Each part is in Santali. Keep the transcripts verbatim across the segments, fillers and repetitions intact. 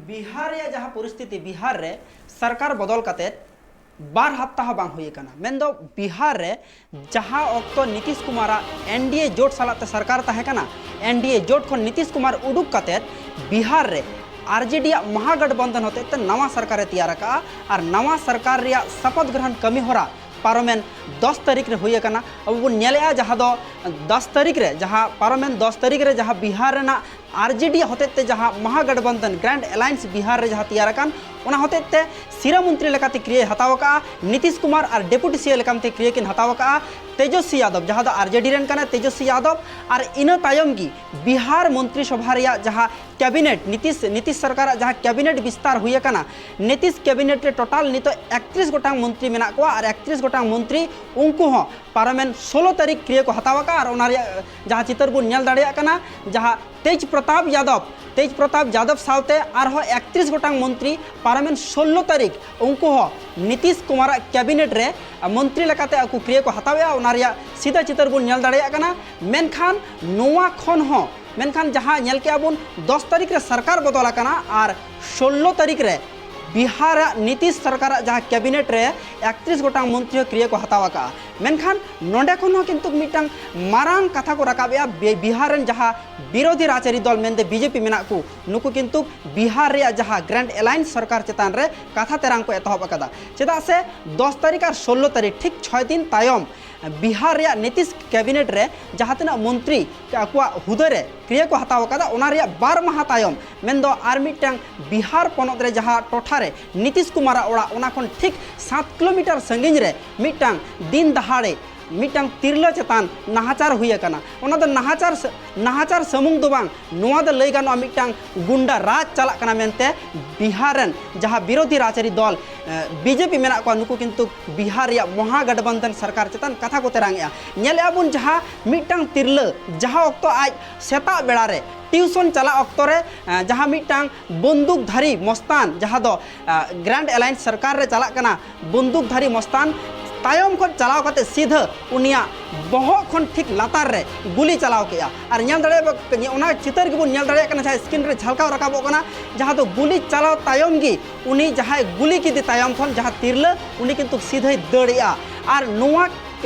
ᱵᱤᱦᱟᱨ ᱨᱮᱭᱟᱜ ᱡᱟᱦᱟᱸ ᱯᱚᱨᱤᱥᱛᱷᱤᱛᱤ, ᱵᱤᱦᱟᱨ ᱨᱮ ᱥᱚᱨᱠᱟᱨ ᱵᱚᱫᱚᱞ ᱠᱟᱛᱮ ᱵᱟᱨ ᱦᱟᱯᱛᱟ ᱦᱚᱸ ᱵᱟᱝ ᱦᱩᱭ ᱟᱠᱟᱱᱟ, ᱢᱮᱱᱫᱚ ᱵᱤᱦᱟᱨ ᱨᱮ ᱡᱟᱦᱟᱸ ᱚᱠᱛᱚ ᱱᱤᱛᱤᱥ ᱠᱩᱢᱟᱨᱟᱜ ᱮᱱᱰᱤᱮ ᱡᱳᱴ ᱥᱟᱞᱟᱜ ᱛᱮ ᱥᱚᱨᱠᱟᱨ ᱛᱟᱦᱮᱸ ᱠᱟᱱᱟ, ᱮᱱᱰᱤᱮ ᱡᱳᱴ ᱠᱷᱚᱱ ᱱᱤᱛᱤᱥ ᱠᱩᱢᱟᱨ ᱩᱰᱩᱠ ᱠᱟᱛᱮ ᱵᱤᱦᱟᱨ ᱨᱮ ᱟᱨᱡᱮᱰᱤ ᱟᱜ ᱢᱚᱦᱟᱜᱟᱴᱵᱚᱱᱫᱷᱚᱱ ᱦᱚᱛᱮᱡ ᱛᱮ ᱱᱟᱣᱟ ᱥᱚᱨᱠᱟᱨᱮ ᱛᱮᱭᱟᱨ ᱟᱠᱟᱫᱼᱟ᱾ ᱟᱨ ᱱᱟᱣᱟ ᱥᱚᱨᱠᱟᱨ ᱨᱮᱭᱟᱜ ᱥᱚᱯᱚᱛ ᱜᱨᱚᱦᱚᱱ ᱠᱟᱹᱢᱤ ᱦᱚᱨᱟ ᱯᱟᱨᱚᱢᱮᱱ ᱫᱚᱥ ᱛᱟᱹᱨᱤᱠᱷ ᱨᱮ ᱦᱩᱭ ᱟᱠᱟᱱᱟ᱾ ᱟᱵᱚ ᱵᱚᱱ ᱧᱮᱞᱮᱜᱼᱟ, ᱡᱟᱦᱟᱸ ᱫᱚ ᱫᱚᱥ ᱛᱟᱹᱨᱤᱠᱷ ᱨᱮ, ᱡᱟᱦᱟᱸ ᱯᱟᱨᱚᱢᱮᱱ ᱫᱚᱥ ᱛᱟᱹᱨᱤᱠᱷ ᱨᱮ ᱡᱟᱦᱟᱸ ᱵᱤᱦᱟᱨ ᱨᱮᱱᱟᱜ ᱟᱨᱡᱮᱰᱤ ᱦᱚᱛᱮᱡ ᱛᱮ ᱡᱟᱦᱟᱸ ᱢᱚᱦᱟᱜᱟᱴᱵᱚᱱᱫᱷᱚᱱ, ᱜᱨᱮᱱᱰ ᱮᱞᱟᱭᱮᱱᱥ ᱵᱤᱦᱟᱨ ᱨᱮ ᱡᱟᱦᱟᱸ ᱛᱮᱭᱟᱨ ᱟᱠᱟᱱ, ᱚᱱᱟ ᱦᱚᱛᱮᱡ ᱛᱮ ᱥᱤᱨᱟᱹ ᱢᱚᱱᱛᱨᱤ ᱞᱮᱠᱟᱛᱮ ᱠᱨᱤᱭᱟᱹᱭ ᱦᱟᱛᱟᱣ ᱟᱠᱟᱫᱼᱟ ᱱᱤᱛᱤᱥ ᱠᱩᱢᱟᱨ, ᱟᱨ ᱰᱮᱯᱩᱴᱤ ᱥᱤ ᱮ ᱞᱮᱠᱟᱛᱮ ᱠᱨᱤᱭᱟᱹ ᱠᱤᱱ ᱦᱟᱛᱟᱣ ᱟᱠᱟᱫᱼᱟ ᱛᱮᱡᱚᱥᱣᱤ ᱭᱟᱫᱚᱵ, ᱡᱟᱦᱟᱸ ᱫᱚ ᱟᱨᱡᱮᱰᱤ ᱨᱮᱱ ᱠᱟᱱᱟᱭ ᱛᱮᱡᱚᱥᱣᱤ ᱭᱟᱫᱚᱵ᱾ ᱟᱨ ᱤᱱᱟᱹ ᱛᱟᱭᱚᱢ ᱜᱮ ᱵᱤᱦᱟᱨ ᱢᱚᱱᱛᱨᱤ ᱥᱚᱵᱷᱟ ᱨᱮᱭᱟᱜ ᱡᱟᱦᱟᱸ ᱠᱮᱵᱤᱱᱮᱴ, ᱱᱤᱛᱤᱥ, ᱱᱤᱛᱤᱥ ᱥᱚᱨᱠᱟᱨᱟᱜ ᱡᱟᱦᱟᱸ ᱠᱮᱵᱤᱱᱮᱴ ᱵᱤᱥᱛᱟᱨ ᱦᱩᱭ ᱟᱠᱟᱱᱟ, ᱱᱤᱛᱤᱥ ᱠᱮᱵᱤᱱᱮᱴ ᱨᱮ ᱴᱳᱴᱟᱞ ᱱᱤᱛᱚᱜ ᱮᱠᱛᱨᱤᱥ ᱜᱚᱴᱟᱝ ᱢᱚᱱᱛᱨᱤ ᱢᱮᱱᱟᱜ ᱠᱚᱣᱟ᱾ ᱟᱨ ᱮᱠᱛᱨᱤᱥ ᱜᱚᱴᱟᱝ ᱢᱚᱱᱛᱨᱤ, ᱩᱱᱠᱩ ᱦᱚᱸ ᱯᱟᱨᱚᱢᱮᱱ ᱥᱳᱞᱳ ᱛᱟᱹᱨᱤᱠᱷ ᱠᱨᱤᱭᱟᱹ ᱠᱚ ᱦᱟᱛᱟᱣ ᱟᱠᱟᱫᱼᱟ᱾ ᱟᱨ ᱚᱱᱟ ᱨᱮᱭᱟᱜ ᱡᱟᱦᱟᱸ ᱪᱤᱛᱟᱹᱨ ᱵᱚᱱ ᱧᱮᱞ ᱫᱟᱲᱮᱭᱟᱜ ᱠᱟᱱᱟ, ᱡᱟᱦᱟᱸ ᱛᱮᱡᱽ ᱯᱨᱚᱛᱟᱯ ᱭᱟᱫᱚᱵ, ᱛᱮᱡᱽ ᱯᱨᱚᱛᱟᱯ ᱭᱟᱫᱚᱵ ᱥᱟᱶᱛᱮ ᱟᱨᱦᱚᱸ ᱮᱠᱛᱨᱤᱥ ᱜᱚᱴᱟᱝ ᱢᱚᱱᱛᱨᱤ ᱯᱟᱨᱚᱢᱮᱱ ᱥᱳᱞᱳ ᱛᱟᱹᱨᱤᱠᱷ ᱩᱱᱠᱩ ᱦᱚᱸ ᱱᱤᱛᱤᱥ ᱠᱩᱢᱟᱨᱟᱜ ᱠᱮᱵᱤᱱᱮᱴ ᱨᱮ ᱢᱚᱱᱛᱨᱤ ᱞᱮᱠᱟᱛᱮ ᱟᱠᱚ ᱠᱨᱤᱭᱟᱹ ᱠᱚ ᱦᱟᱛᱟᱣᱮᱫᱼᱟ᱾ ᱚᱱᱟ ᱨᱮᱭᱟᱜ ᱥᱤᱫᱷᱟᱹ ᱪᱤᱛᱟᱹᱨ ᱵᱚᱱ ᱧᱮᱞ ᱫᱟᱲᱮᱭᱟᱜ ᱠᱟᱱᱟ᱾ ᱢᱮᱱᱠᱷᱟᱱ ᱱᱚᱣᱟ ᱠᱷᱚᱱ ᱦᱚᱸ, ᱢᱮᱱᱠᱷᱟᱱ ᱡᱟᱦᱟᱸ ᱧᱮᱞ ᱠᱮᱜᱼᱟ ᱵᱚᱱ, ᱫᱚᱥ ᱛᱟᱹᱨᱤᱠᱷ ᱨᱮ ᱥᱚᱨᱠᱟᱨ ᱵᱚᱫᱚᱞ ᱟᱠᱟᱱᱟ ᱟᱨ ᱥᱳᱞᱳ ᱛᱟᱹᱨᱤᱠᱷ ᱨᱮ ᱵᱤᱦᱟᱨᱟᱜ ᱱᱤᱛᱤᱥ ᱥᱚᱨᱠᱟᱨᱟᱜ ᱡᱟᱦᱟᱸ ᱠᱮᱵᱤᱱᱮᱴ ᱨᱮ ᱮᱠᱛᱨᱤᱥ ᱜᱚᱴᱟᱝ ᱢᱚᱱᱛᱨᱤ ᱦᱚᱸ ᱠᱨᱤᱭᱟᱹ ᱠᱚ ᱦᱟᱛᱟᱣ ᱟᱠᱟᱫᱼᱟ᱾ ᱢᱮᱱᱠᱷᱟᱱ ᱱᱚᱰᱮ ᱠᱷᱚᱱ ᱦᱚᱸ ᱠᱤᱱᱛᱩ ᱢᱤᱫᱴᱟᱝ ᱢᱟᱨᱟᱝ ᱠᱟᱛᱷᱟ ᱠᱚ ᱨᱟᱠᱟᱵᱮᱜᱼᱟ, ᱵᱤ-, ᱵᱤᱦᱟᱨ ᱨᱮᱱ ᱡᱟᱦᱟᱸ ᱵᱤᱨᱳᱫᱷᱤ ᱨᱟᱡᱽᱟᱹᱨᱤ ᱫᱚᱞ ᱢᱮᱱᱛᱮ ᱵᱤᱡᱮᱯᱤ ᱢᱮᱱᱟᱜ ᱠᱚ, ᱱᱩᱠᱩ ᱠᱤᱱᱛᱩ ᱵᱤᱦᱟᱨ ᱨᱮᱭᱟᱜ ᱡᱟᱦᱟᱸ ᱜᱨᱮᱱᱰ ᱮᱞᱟᱭᱮᱱᱥ ᱥᱚᱨᱠᱟᱨ ᱪᱮᱛᱟᱱ ᱨᱮ ᱠᱟᱛᱷᱟ ᱛᱮᱨᱟᱝ ᱠᱚ ᱮᱛᱚᱦᱚᱵ ᱟᱠᱟᱫᱟ᱾ ᱪᱮᱫᱟᱜ ᱥᱮ ᱫᱚᱥ ᱛᱟᱹᱨᱤᱠᱷ ᱟᱨ ᱥᱳᱞᱳ ᱛᱟᱹᱨᱤᱠᱷ, ᱴᱷᱤᱠ ᱪᱷᱚᱭ ᱫᱤᱱ ᱛᱟᱭᱚᱢ ᱵᱤᱦᱟᱨ ᱨᱮᱭᱟᱜ ᱱᱤᱛᱤᱥ ᱠᱮᱵᱤᱱᱮᱴ ᱨᱮ ᱡᱟᱦᱟᱸ ᱛᱤᱱᱟᱹᱜ ᱢᱚᱱᱛᱨᱤ ᱟᱠᱚᱣᱟᱜ ᱦᱩᱫᱟᱹ ᱨᱮ ᱠᱨᱤᱭᱟᱹ ᱠᱚ ᱦᱟᱛᱟᱣ ᱟᱠᱟᱫᱟ, ᱚᱱᱟ ᱨᱮᱭᱟᱜ ᱵᱟᱨ ᱢᱟᱦᱟ ᱛᱟᱭᱚᱢ, ᱢᱮᱱᱫᱚ ᱟᱨ ᱢᱤᱫᱴᱟᱝ ᱵᱤᱦᱟᱨ ᱯᱚᱱᱚᱛ ᱨᱮ ᱡᱟᱦᱟᱸ ᱴᱚᱴᱷᱟ ᱨᱮ ᱱᱤᱛᱤᱥ ᱠᱩᱢᱟᱨᱟᱜ ᱚᱲᱟᱜ, ᱚᱱᱟ ᱠᱷᱚᱱ ᱴᱷᱤᱠ ᱥᱟᱛ ᱠᱤᱞᱳᱢᱤᱴᱟᱨ ᱥᱟᱺᱜᱤᱧ ᱨᱮ ᱢᱤᱫᱴᱟᱝ ᱫᱤᱱ ᱫᱟᱦᱟᱲᱮ ᱢᱤᱫᱴᱟᱝ ᱛᱤᱨᱞᱟᱹ ᱪᱮᱛᱟᱱ ᱱᱟᱦᱟᱪᱟᱨ ᱦᱩᱭ ᱟᱠᱟᱱᱟ᱾ ᱚᱱᱟ ᱫᱚ ᱱᱟᱦᱟᱪᱟᱨ ᱥ-, ᱱᱟᱦᱟᱪᱟᱨ ᱥᱩᱢᱩᱝ ᱫᱚ ᱵᱟᱝ, ᱱᱚᱣᱟ ᱫᱚ ᱞᱟᱹᱭ ᱜᱟᱱᱚᱜᱼᱟ ᱢᱤᱫᱴᱟᱝ ᱜᱩᱱᱰᱟ ᱨᱟᱡᱽ ᱪᱟᱞᱟᱜ ᱠᱟᱱᱟ ᱢᱮᱱᱛᱮ ᱵᱤᱦᱟᱨ ᱨᱮᱱ ᱡᱟᱦᱟᱸ ᱵᱤᱨᱳᱫᱷᱤ ᱨᱟᱡᱽᱟᱹᱨᱤ ᱫᱚᱞ, ᱮ, ᱵᱤᱡᱮᱯᱤ ᱢᱮᱱᱟᱜ ᱠᱚᱣᱟ, ᱱᱩᱠᱩ ᱠᱤᱱᱛᱩ ᱵᱤᱦᱟᱨ ᱨᱮᱭᱟᱜ ᱢᱚᱦᱟ ᱜᱟᱴᱵᱚᱱᱫᱷᱚᱱ ᱥᱚᱨᱠᱟᱨ ᱪᱮᱛᱟᱱ ᱠᱟᱛᱷᱟ ᱠᱚ ᱛᱮᱨᱟᱝᱮᱜᱼᱟ᱾ ᱧᱮᱞᱮᱜᱼᱟ ᱵᱚᱱ ᱡᱟᱦᱟᱸ ᱢᱤᱫᱴᱟᱝ ᱛᱤᱨᱞᱟᱹ ᱡᱟᱦᱟᱸ ᱚᱠᱛᱚ ᱟᱡ ᱥᱮᱛᱟᱜ ᱵᱮᱲᱟ ᱨᱮ ᱴᱤᱭᱩᱥᱚᱱ ᱪᱟᱞᱟᱜ ᱚᱠᱛᱚ ᱨᱮ, ᱮ, ᱡᱟᱦᱟᱸ ᱢᱤᱫᱴᱟᱝ ᱵᱚᱱᱫᱩᱠᱫᱷᱟᱨᱤ ᱢᱚᱥᱛᱟᱱ, ᱡᱟᱦᱟᱸ ᱫᱚ, ᱮ, ᱜᱨᱮᱱᱰ ᱮᱞᱟᱭᱮᱱᱥ ᱥᱚᱨᱠᱟᱨ ᱨᱮ ᱪᱟᱞᱟᱜ ᱠᱟᱱᱟ, ᱵᱚᱱᱫᱩᱠᱫᱷᱟᱨᱤ ᱢᱚᱥᱛᱟᱱ ᱛᱟᱭᱚᱢ ᱠᱷᱚᱱ ᱪᱟᱞᱟᱣ ᱠᱟᱛᱮ ᱥᱤᱫᱷᱟᱹ ᱩᱱᱤᱭᱟᱜ ᱵᱚᱦᱚᱜ ᱠᱷᱚᱱ ᱴᱷᱤᱠ ᱞᱟᱛᱟᱨ ᱨᱮ ᱜᱩᱞᱤ ᱪᱟᱞᱟᱣ ᱠᱮᱜᱼᱟ᱾ ᱟᱨ ᱧᱮᱞ ᱫᱟᱲᱮᱭᱟᱜ, ᱚᱱᱟ ᱪᱤᱛᱟᱹᱨ ᱜᱮᱵᱚᱱ ᱧᱮᱞ ᱫᱟᱲᱮᱭᱟᱜ ᱠᱟᱱᱟ, ᱡᱟᱦᱟᱸ ᱥᱠᱨᱤᱱ ᱨᱮ ᱡᱷᱟᱞᱠᱟᱣ ᱨᱟᱠᱟᱵᱚᱜ ᱠᱟᱱᱟ, ᱡᱟᱦᱟᱸ ᱫᱚ ᱜᱩᱞᱤ ᱪᱟᱞᱟᱣ ᱛᱟᱭᱚᱢ ᱜᱮ ᱩᱱᱤ ᱡᱟᱦᱟᱸᱭ ᱜᱩᱞᱤ ᱠᱮᱫᱮ ᱛᱟᱭᱚᱢ ᱠᱷᱚᱱ ᱡᱟᱦᱟᱸ ᱛᱤᱨᱞᱟᱹ, ᱩᱱᱤ ᱠᱤᱱᱛᱩ ᱥᱤᱫᱷᱟᱹᱭ ᱫᱟᱹᱲ ᱮᱜᱼᱟ᱾ ᱟᱨ ᱱᱚᱣᱟ,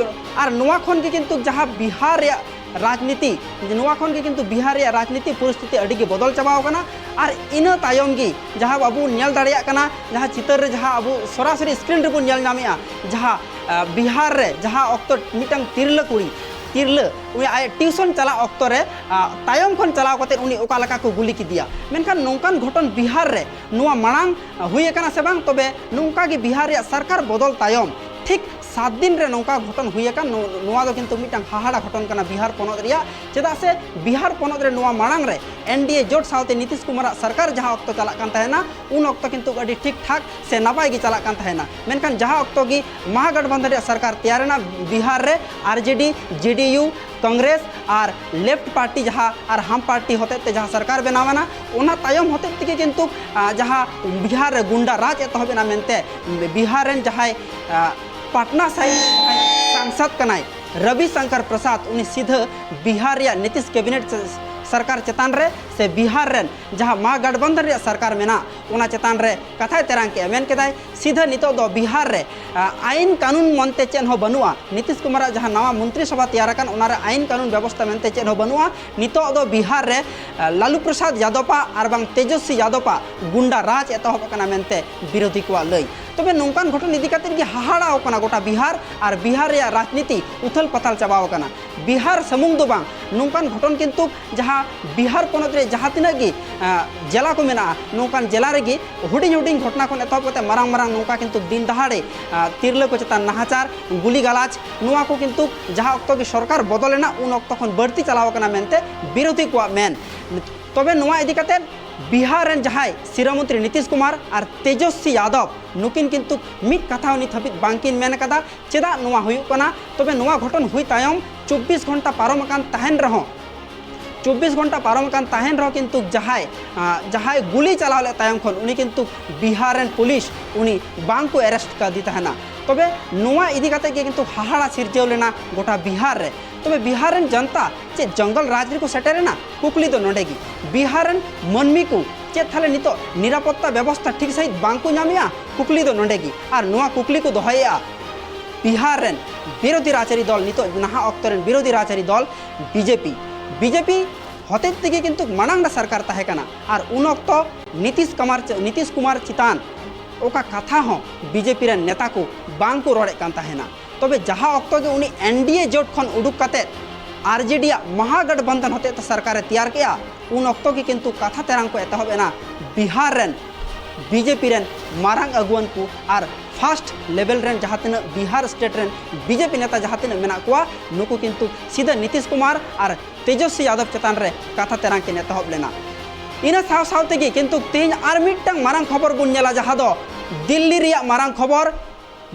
ᱟᱨ ᱱᱚᱣᱟ ᱠᱷᱚᱱ ᱜᱮ ᱠᱤᱱᱛᱩ ᱡᱟᱦᱟᱸ ᱵᱤᱦᱟᱨ ᱨᱮᱭᱟᱜ ᱨᱟᱡᱽᱱᱤᱛᱤ, ᱱᱚᱣᱟ ᱠᱷᱚᱱ ᱜᱮ ᱠᱤᱱᱛᱩ ᱵᱤᱦᱟᱨ ᱨᱮᱭᱟᱜ ᱨᱟᱡᱽᱱᱤᱛᱤ ᱯᱚᱨᱤᱥᱛᱷᱤᱛᱤ ᱟᱹᱰᱤ ᱜᱮ ᱵᱚᱫᱚᱞ ᱪᱟᱵᱟᱣ ᱠᱟᱱᱟ᱾ ᱟᱨ ᱤᱱᱟᱹ ᱛᱟᱭᱚᱢ ᱜᱮ ᱡᱟᱦᱟᱸ ᱟᱵᱚ ᱵᱚᱱ ᱧᱮᱞ ᱫᱟᱲᱮᱭᱟᱜ ᱠᱟᱱᱟ, ᱡᱟᱦᱟᱸ ᱪᱤᱛᱟᱹᱨ ᱨᱮ ᱡᱟᱦᱟᱸ ᱟᱵᱚ ᱥᱚᱨᱟᱥᱚᱨᱤ ᱥᱠᱨᱤᱱ ᱨᱮᱵᱚᱱ ᱧᱮᱞ ᱧᱟᱢᱮᱜᱼᱟ, ᱡᱟᱦᱟᱸ, ᱟᱸ, ᱵᱤᱦᱟᱨ ᱨᱮ ᱡᱟᱦᱟᱸ ᱚᱠᱛᱚ ᱢᱤᱫᱴᱟᱝ ᱛᱤᱨᱞᱟᱹ ᱠᱩᱲᱤ, ᱛᱤᱨᱞᱟᱹ ᱩᱱᱤ ᱟᱡ ᱴᱤᱭᱩᱥᱚᱱ ᱪᱟᱞᱟᱜ ᱚᱠᱛᱚ ᱨᱮ, ᱟᱸ, ᱛᱟᱭᱚᱢ ᱠᱷᱚᱱ ᱪᱟᱞᱟᱣ ᱠᱟᱛᱮ ᱩᱱᱤ ᱚᱠᱟ ᱞᱮᱠᱟ ᱠᱚ ᱜᱩᱞᱤ ᱠᱮᱫᱮᱭᱟ᱾ ᱢᱮᱱᱠᱷᱟᱱ ᱱᱚᱝᱠᱟᱱ ᱜᱷᱚᱴᱚᱱ ᱵᱤᱦᱟᱨ ᱨᱮ ᱱᱚᱣᱟ ᱢᱟᱲᱟᱝ, ᱟᱸ, ᱦᱩᱭ ᱟᱠᱟᱱᱟ ᱥᱮ ᱵᱟᱝ? ᱛᱚᱵᱮ ᱱᱚᱝᱠᱟ ᱜᱮ ᱵᱤᱦᱟᱨ ᱨᱮᱭᱟᱜ ᱥᱚᱨᱠᱟᱨ ᱵᱚᱫᱚᱞ ᱛᱟᱭᱚᱢ ᱴᱷᱤᱠ ᱥᱟᱛ ᱫᱤᱱ ᱨᱮ ᱱᱚᱝᱠᱟ ᱜᱷᱚᱴᱚᱱ ᱦᱩᱭ ᱟᱠᱟᱱ, ᱱᱚ-, ᱱᱚᱣᱟ ᱫᱚ ᱠᱤᱱᱛᱩ ᱢᱤᱫᱴᱟᱝ ᱦᱟᱦᱟᱲᱟ ᱜᱷᱚᱴᱚᱱ ᱠᱟᱱᱟ ᱵᱤᱦᱟᱨ ᱯᱚᱱᱚᱛ ᱨᱮᱭᱟᱜ᱾ ᱪᱮᱫᱟᱜ ᱥᱮ ᱵᱤᱦᱟᱨ ᱯᱚᱱᱚᱛ ᱨᱮ ᱱᱚᱣᱟ ᱢᱟᱲᱟᱝ ᱨᱮ ᱮᱱ ᱰᱤ ᱮ ᱡᱳᱴ ᱥᱟᱶᱛᱮ ᱱᱤᱛᱤᱥ ᱠᱩᱢᱟᱨᱟᱜ ᱥᱚᱨᱠᱟᱨ ᱡᱟᱦᱟᱸ ᱚᱠᱛᱚ ᱪᱟᱞᱟᱜ ᱠᱟᱱ ᱛᱟᱦᱮᱱᱟ, ᱩᱱ ᱚᱠᱛᱚ ᱠᱤᱱᱛᱩ ᱟᱹᱰᱤ ᱴᱷᱤᱠ ᱴᱷᱟᱠ ᱥᱮ ᱱᱟᱯᱟᱭ ᱜᱮ ᱪᱟᱞᱟᱜ ᱠᱟᱱ ᱛᱟᱦᱮᱱᱟ᱾ ᱢᱮᱱᱠᱷᱟᱱ ᱡᱟᱦᱟᱸ ᱚᱠᱛᱚ ᱜᱮ ᱢᱟᱦᱟᱜᱟᱴᱵᱟᱱᱫᱷᱚᱱ ᱨᱮᱭᱟᱜ ᱥᱚᱨᱠᱟᱨ ᱛᱮᱭᱟᱨ ᱮᱱᱟ, ᱵᱤᱦᱟᱨ ᱨᱮ ᱟᱨ ᱡᱮ ᱰᱤ, ᱡᱮ ᱰᱤ ᱭᱩ, ᱠᱚᱝᱜᱨᱮᱥ ᱟᱨ ᱞᱮᱯᱷᱴ ᱯᱟᱨᱴᱤ ᱡᱟᱦᱟᱸ ᱟᱨ ᱦᱟᱢ ᱯᱟᱨᱴᱤ ᱦᱚᱛᱮᱡ ᱛᱮ ᱡᱟᱦᱟᱸ ᱥᱚᱨᱠᱟᱨ ᱵᱮᱱᱟᱣ ᱮᱱᱟ, ᱚᱱᱟ ᱛᱟᱭᱚᱢ ᱦᱚᱛᱮᱡ ᱛᱮᱜᱮ ᱠᱤᱱᱛᱩ, ᱟᱸ, ᱡᱟᱦᱟᱸ ᱵᱤᱦᱟᱨ ᱨᱮ ᱜᱩᱱᱰᱟ ᱨᱟᱡᱽ ᱮᱛᱚᱦᱚᱵ ᱮᱱᱟ ᱢᱮᱱᱛᱮ ᱵᱤᱦᱟᱨ ᱨᱮᱱ ᱡᱟᱦᱟᱸᱭ, ᱟᱸ, ᱯᱟᱴᱱᱟ ᱥᱟᱭᱤᱰ ᱨᱮᱱ ᱡᱟᱦᱟᱸᱭ ᱥᱟᱝᱥᱟᱫ ᱠᱟᱱᱟᱭ ᱨᱚᱵᱤ ᱥᱚᱝᱠᱚᱨ ᱯᱨᱚᱥᱟᱫᱽ, ᱩᱱᱤ ᱥᱤᱫᱷᱟᱹ ᱵᱤᱦᱟᱨ ᱨᱮᱭᱟᱜ ᱱᱤᱛᱤᱥ ᱠᱮᱵᱤᱱᱮᱴ ᱥᱚᱨᱠᱟᱨ ᱪᱮᱛᱟᱱ ᱨᱮ ᱥᱮ ᱵᱤᱦᱟᱨ ᱨᱮᱱ ᱡᱟᱦᱟᱸ ᱢᱟᱦᱟᱜᱟᱴᱵᱟᱱᱫᱷᱚᱱ ᱨᱮᱭᱟᱜ ᱥᱚᱨᱠᱟᱨ ᱢᱮᱱᱟᱜ, ᱚᱱᱟ ᱪᱮᱛᱟᱱ ᱨᱮ ᱠᱟᱛᱷᱟᱭ ᱛᱮᱨᱟᱝ ᱠᱮᱜᱼᱟ᱾ ᱢᱮᱱ ᱠᱮᱫᱟᱭ, ᱥᱤᱫᱷᱟᱹ ᱱᱤᱛᱚᱜ ᱫᱚ ᱵᱤᱦᱟᱨ ᱨᱮ, ᱟ, ᱟᱭᱤᱱ ᱠᱟᱹᱱᱩᱱ ᱢᱮᱱᱛᱮ ᱪᱮᱫ ᱦᱚᱸ ᱵᱟᱹᱱᱩᱜᱼᱟ᱾ ᱱᱤᱛᱤᱥ ᱠᱩᱢᱟᱨᱟᱜ ᱡᱟᱦᱟᱸ ᱱᱟᱣᱟ ᱢᱚᱱᱛᱨᱤ ᱥᱚᱵᱷᱟ ᱛᱮᱭᱟᱨ ᱟᱠᱟᱱ, ᱚᱱᱟᱨᱮ ᱟᱭᱤᱱ ᱠᱟᱹᱱᱩᱱ ᱵᱮᱵᱚᱥᱛᱷᱟ ᱢᱮᱱᱛᱮ ᱪᱮᱫ ᱦᱚᱸ ᱵᱟᱹᱱᱩᱜᱼᱟ᱾ ᱱᱤᱛᱚᱜ ᱫᱚ ᱵᱤᱦᱟᱨ ᱨᱮ, ᱟ, ᱞᱟᱞᱩ ᱯᱨᱚᱥᱟᱫᱽ ᱭᱟᱫᱚᱵᱟᱜ ᱟᱨ ᱵᱟᱝ ᱛᱮᱡᱚᱥᱣᱤ ᱭᱟᱫᱚᱵᱟᱜ ᱜᱩᱱᱰᱟ ᱨᱟᱡᱽ ᱮᱛᱚᱦᱚᱵ ᱟᱠᱟᱱᱟ ᱢᱮᱱᱛᱮ ᱵᱤᱨᱳᱫᱷᱤ ᱠᱚᱣᱟᱜ ᱞᱟᱹᱭ᱾ ᱛᱚᱵᱮ ᱱᱚᱝᱠᱟᱱ ᱜᱷᱚᱴᱚᱱ ᱤᱫᱤ ᱠᱟᱛᱮᱫ ᱜᱮ ᱦᱟᱦᱟᱲᱟᱣ ᱠᱟᱱᱟ ᱜᱚᱴᱟ ᱵᱤᱦᱟᱨ ᱟᱨ ᱵᱤᱦᱟᱨ ᱨᱮᱭᱟᱜ ᱨᱟᱡᱽᱱᱤᱛᱤ ᱩᱛᱷᱟᱹᱞ ᱯᱟᱛᱷᱟᱞ ᱪᱟᱵᱟᱣ ᱟᱠᱟᱱᱟ᱾ ᱵᱤᱦᱟᱨ ᱥᱩᱢᱩᱝ ᱫᱚ ᱵᱟᱝ, ᱱᱚᱝᱠᱟᱱ ᱜᱷᱚᱴᱚᱱ ᱠᱤᱱᱛᱩ ᱡᱟᱦᱟᱸ ᱵᱤᱦᱟᱨ ᱯᱚᱱᱚᱛ ᱨᱮ ᱡᱟᱦᱟᱸ ᱛᱤᱱᱟᱹᱜ ᱜᱮ, ᱟᱸ, ᱡᱮᱞᱟ ᱠᱚ ᱢᱮᱱᱟᱜᱼᱟ, ᱱᱚᱝᱠᱟᱱ ᱡᱮᱞᱟ ᱨᱮᱜᱮ ᱦᱩᱰᱤᱧ ᱦᱩᱰᱤᱧ ᱜᱷᱚᱴᱚᱱᱟ ᱠᱷᱚᱱ ᱮᱛᱚᱦᱚᱵ ᱠᱟᱛᱮ ᱢᱟᱨᱟᱝ ᱢᱟᱨᱟᱝ ᱱᱚᱝᱠᱟ ᱠᱤᱱᱛᱩ ᱫᱤᱱ ᱫᱟᱦᱟᱲᱮ, ᱟᱸ, ᱛᱤᱨᱞᱟᱹ ᱠᱚ ᱪᱮᱛᱟᱱ ᱱᱟᱦᱟᱪᱟᱨ, ᱜᱩᱞᱤ ᱜᱟᱞᱟᱪ, ᱱᱚᱣᱟ ᱠᱚ ᱠᱤᱱᱛᱩ ᱡᱟᱦᱟᱸ ᱚᱠᱛᱚ ᱜᱮ ᱥᱚᱨᱠᱟᱨ ᱵᱚᱫᱚᱞ ᱮᱱᱟ, ᱩᱱ ᱚᱠᱛᱚ ᱠᱷᱚᱱ ᱵᱟᱹᱲᱛᱤ ᱪᱟᱞᱟᱣ ᱟᱠᱟᱱᱟ ᱢᱮᱱᱛᱮ ᱵᱤᱨᱳᱫᱷᱤ ᱠᱚᱣᱟᱜ ᱢᱮᱱ᱾ ᱛᱚᱵᱮ ᱱᱚᱣᱟ ᱤᱫᱤ ᱠᱟᱛᱮ ᱵᱤᱦᱟᱨ ᱨᱮᱱ ᱡᱟᱦᱟᱸᱭ ᱥᱤᱨᱟᱹ ᱢᱚᱱᱛᱨᱤ ᱱᱤᱛᱤᱥ ᱠᱩᱢᱟᱨ ᱟᱨ ᱛᱮᱡᱚᱥᱣᱤ ᱭᱟᱫᱚᱵ, ᱱᱩᱠᱤᱱ ᱠᱤᱱᱛᱩ ᱢᱤᱫ ᱠᱟᱛᱷᱟ ᱦᱚᱸ ᱱᱤᱛ ᱦᱟᱹᱵᱤᱡ ᱵᱟᱝᱠᱤᱱ ᱢᱮᱱ ᱟᱠᱟᱫᱟ ᱪᱮᱫᱟᱜ ᱱᱚᱣᱟ ᱦᱩᱭᱩᱜ ᱠᱟᱱᱟ᱾ ᱛᱚᱵᱮ ᱱᱚᱣᱟ ᱜᱷᱚᱴᱚᱱ ᱦᱩᱭ ᱛᱟᱭᱚᱢ ᱪᱚᱵᱵᱤᱥ ᱜᱷᱚᱱᱴᱟ ᱯᱟᱨᱚᱢ ᱟᱠᱟᱱ ᱛᱟᱦᱮᱱ ᱨᱮᱦᱚᱸ, ᱪᱚᱵᱵᱤᱥ ᱜᱷᱚᱱᱴᱟ ᱯᱟᱨᱚᱢ ᱟᱠᱟᱱ ᱛᱟᱦᱮᱱ ᱨᱮᱦᱚᱸ ᱠᱤᱱᱛᱩ ᱡᱟᱦᱟᱸᱭ, ᱟᱸ, ᱡᱟᱦᱟᱸᱭ ᱜᱩᱞᱤ ᱪᱟᱞᱟᱣ ᱞᱮᱫ ᱛᱟᱭᱚᱢ ᱠᱷᱚᱱ ᱩᱱᱤ ᱠᱤᱱᱛᱩ ᱵᱤᱦᱟᱨ ᱨᱮᱱ ᱯᱩᱞᱤᱥ ᱩᱱᱤ ᱵᱟᱝ ᱠᱚ arrest ᱠᱟᱫᱮ ᱛᱟᱦᱮᱱᱟ᱾ ᱛᱚᱵᱮ ᱱᱚᱣᱟ ᱤᱫᱤ ᱠᱟᱛᱮ ᱜᱮ ᱠᱤᱱᱛᱩ ᱦᱟᱦᱟᱲᱟ ᱥᱤᱨᱡᱟᱹᱣ ᱞᱮᱱᱟ ᱜᱚᱴᱟ ᱵᱤᱦᱟᱨ ᱨᱮ᱾ ᱛᱚᱵᱮ ᱵᱤᱦᱟᱨ ᱨᱮᱱ ᱡᱚᱱᱛᱟ ᱪᱮᱫ ᱡᱚᱝᱜᱚᱞ ᱨᱟᱡᱽ ᱨᱮᱠᱚ ᱥᱮᱴᱮᱨᱮᱱᱟ? ᱠᱩᱠᱞᱤ ᱫᱚ ᱱᱚᱰᱮ ᱜᱮ᱾ ᱵᱤᱦᱟᱨ ᱨᱮᱱ ᱢᱟᱹᱱᱢᱤ ᱠᱚ ᱪᱮᱫ ᱛᱟᱦᱞᱮ ᱱᱤᱛᱚᱜ ᱱᱤᱨᱟᱯᱚᱛᱛᱟ ᱵᱮᱵᱚᱥᱛᱷᱟ ᱴᱷᱤᱠ ᱥᱟᱺᱦᱤᱡ ᱵᱟᱝ ᱠᱚ ᱧᱟᱢᱮᱜᱼᱟ? ᱠᱩᱠᱞᱤ ᱫᱚ ᱱᱚᱰᱮ ᱜᱮ᱾ ᱟᱨ ᱱᱚᱣᱟ ᱠᱩᱠᱞᱤ ᱠᱚ ᱫᱚᱦᱚᱭᱮᱜᱼᱟ ᱵᱤᱦᱟᱨ ᱨᱮᱱ ᱵᱤᱨᱳᱫᱷᱤ ᱨᱟᱡᱽᱟᱹᱨᱤ ᱫᱚᱞ, ᱱᱤᱛᱚᱜ ᱱᱟᱦᱟᱜ ᱚᱠᱛᱚ ᱨᱮᱱ ᱵᱤᱨᱳᱫᱷᱤ ᱨᱟᱡᱽᱟᱹᱨᱤ ᱫᱚᱞ ᱵᱤᱡᱮᱯᱤ᱾ ᱵᱤᱡᱮᱯᱤ ᱦᱚᱛᱮᱡ ᱛᱮᱜᱮ ᱠᱤᱱᱛᱩ ᱢᱟᱲᱟᱝ ᱨᱮ ᱥᱚᱨᱠᱟᱨ ᱛᱟᱦᱮᱸ ᱠᱟᱱᱟ᱾ ᱟᱨ ᱩᱱ ᱚᱠᱛᱚ ᱱᱤᱛᱤᱥ ᱠᱩᱢᱟᱨ, ᱱᱤᱛᱤᱥ ᱠᱩᱢᱟᱨ ᱪᱮᱛᱟᱱ ᱚᱠᱟ ᱠᱟᱛᱷᱟ ᱦᱚᱸ ᱵᱤᱡᱮᱯᱤ ᱨᱮᱱ ᱱᱮᱛᱟ ᱠᱚ ᱵᱟᱝ ᱠᱚ ᱨᱚᱲᱮᱫ ᱠᱟᱱ ᱛᱟᱦᱮᱱᱟ᱾ ᱛᱚᱵᱮ ᱡᱟᱦᱟᱸ ᱚᱠᱛᱚ ᱜᱮ ᱩᱱᱤ ᱮᱱᱰᱤᱮ ᱡᱳᱴ ᱠᱷᱚᱱ ᱩᱰᱩᱠ ᱠᱟᱛᱮ ᱟᱨᱡᱮᱰᱤ ᱭᱟᱜ ᱢᱚᱦᱟᱜᱚᱴᱵᱚᱱᱫᱷᱚᱱ ᱦᱚᱛᱮᱡ ᱛᱮ ᱥᱚᱨᱠᱟᱨᱮ ᱛᱮᱭᱟᱨ ᱠᱮᱜᱼᱟ, ᱩᱱ ᱚᱠᱛᱚ ᱜᱮ ᱠᱤᱱᱛᱩ ᱠᱟᱛᱷᱟ ᱛᱮᱨᱟᱝ ᱠᱚ ᱮᱛᱚᱦᱚᱵ ᱮᱱᱟ ᱵᱤᱦᱟᱨ ᱨᱮᱱ ᱵᱤᱡᱮᱯᱤ ᱨᱮᱱ ᱢᱟᱨᱟᱝ ᱟᱹᱜᱩᱣᱟᱹᱱ ᱠᱚ ᱟᱨ ᱯᱷᱟᱥᱴ ᱞᱮᱵᱮᱞ ᱨᱮᱱ ᱡᱟᱦᱟᱸ ᱛᱤᱱᱟᱹᱜ ᱵᱤᱦᱟᱨ ᱥᱴᱮᱴ ᱨᱮᱱ ᱵᱤᱡᱮᱯᱤ ᱱᱮᱛᱟ ᱡᱟᱦᱟᱸ ᱛᱤᱱᱟᱹᱜ ᱢᱮᱱᱟᱜ ᱠᱚᱣᱟ, ᱱᱩᱠᱩ ᱠᱤᱱᱛᱩ ᱥᱤᱫᱷᱟᱹ ᱱᱤᱛᱤᱥ ᱠᱩᱢᱟᱨ ᱟᱨ ᱛᱮᱡᱚᱥᱣᱤ ᱭᱟᱫᱚᱵ ᱪᱮᱛᱟᱱ ᱨᱮ ᱠᱟᱛᱷᱟ ᱛᱮᱨᱟᱝ ᱠᱤᱱ ᱮᱛᱚᱦᱚᱵ ᱞᱮᱱᱟ᱾ ᱤᱱᱟᱹ ᱥᱟᱶ ᱥᱟᱶ ᱛᱮᱜᱮ ᱠᱤᱱᱛᱩ ᱛᱮᱦᱮᱧ ᱟᱨ ᱢᱤᱫᱴᱟᱝ ᱢᱟᱨᱟᱝ ᱠᱷᱚᱵᱚᱨ ᱵᱚᱱ ᱧᱮᱞᱟ, ᱡᱟᱦᱟᱸ ᱫᱚ ᱫᱤᱞᱞᱤ ᱨᱮᱭᱟᱜ ᱢᱟᱨᱟᱝ ᱠᱷᱚᱵᱚᱨ,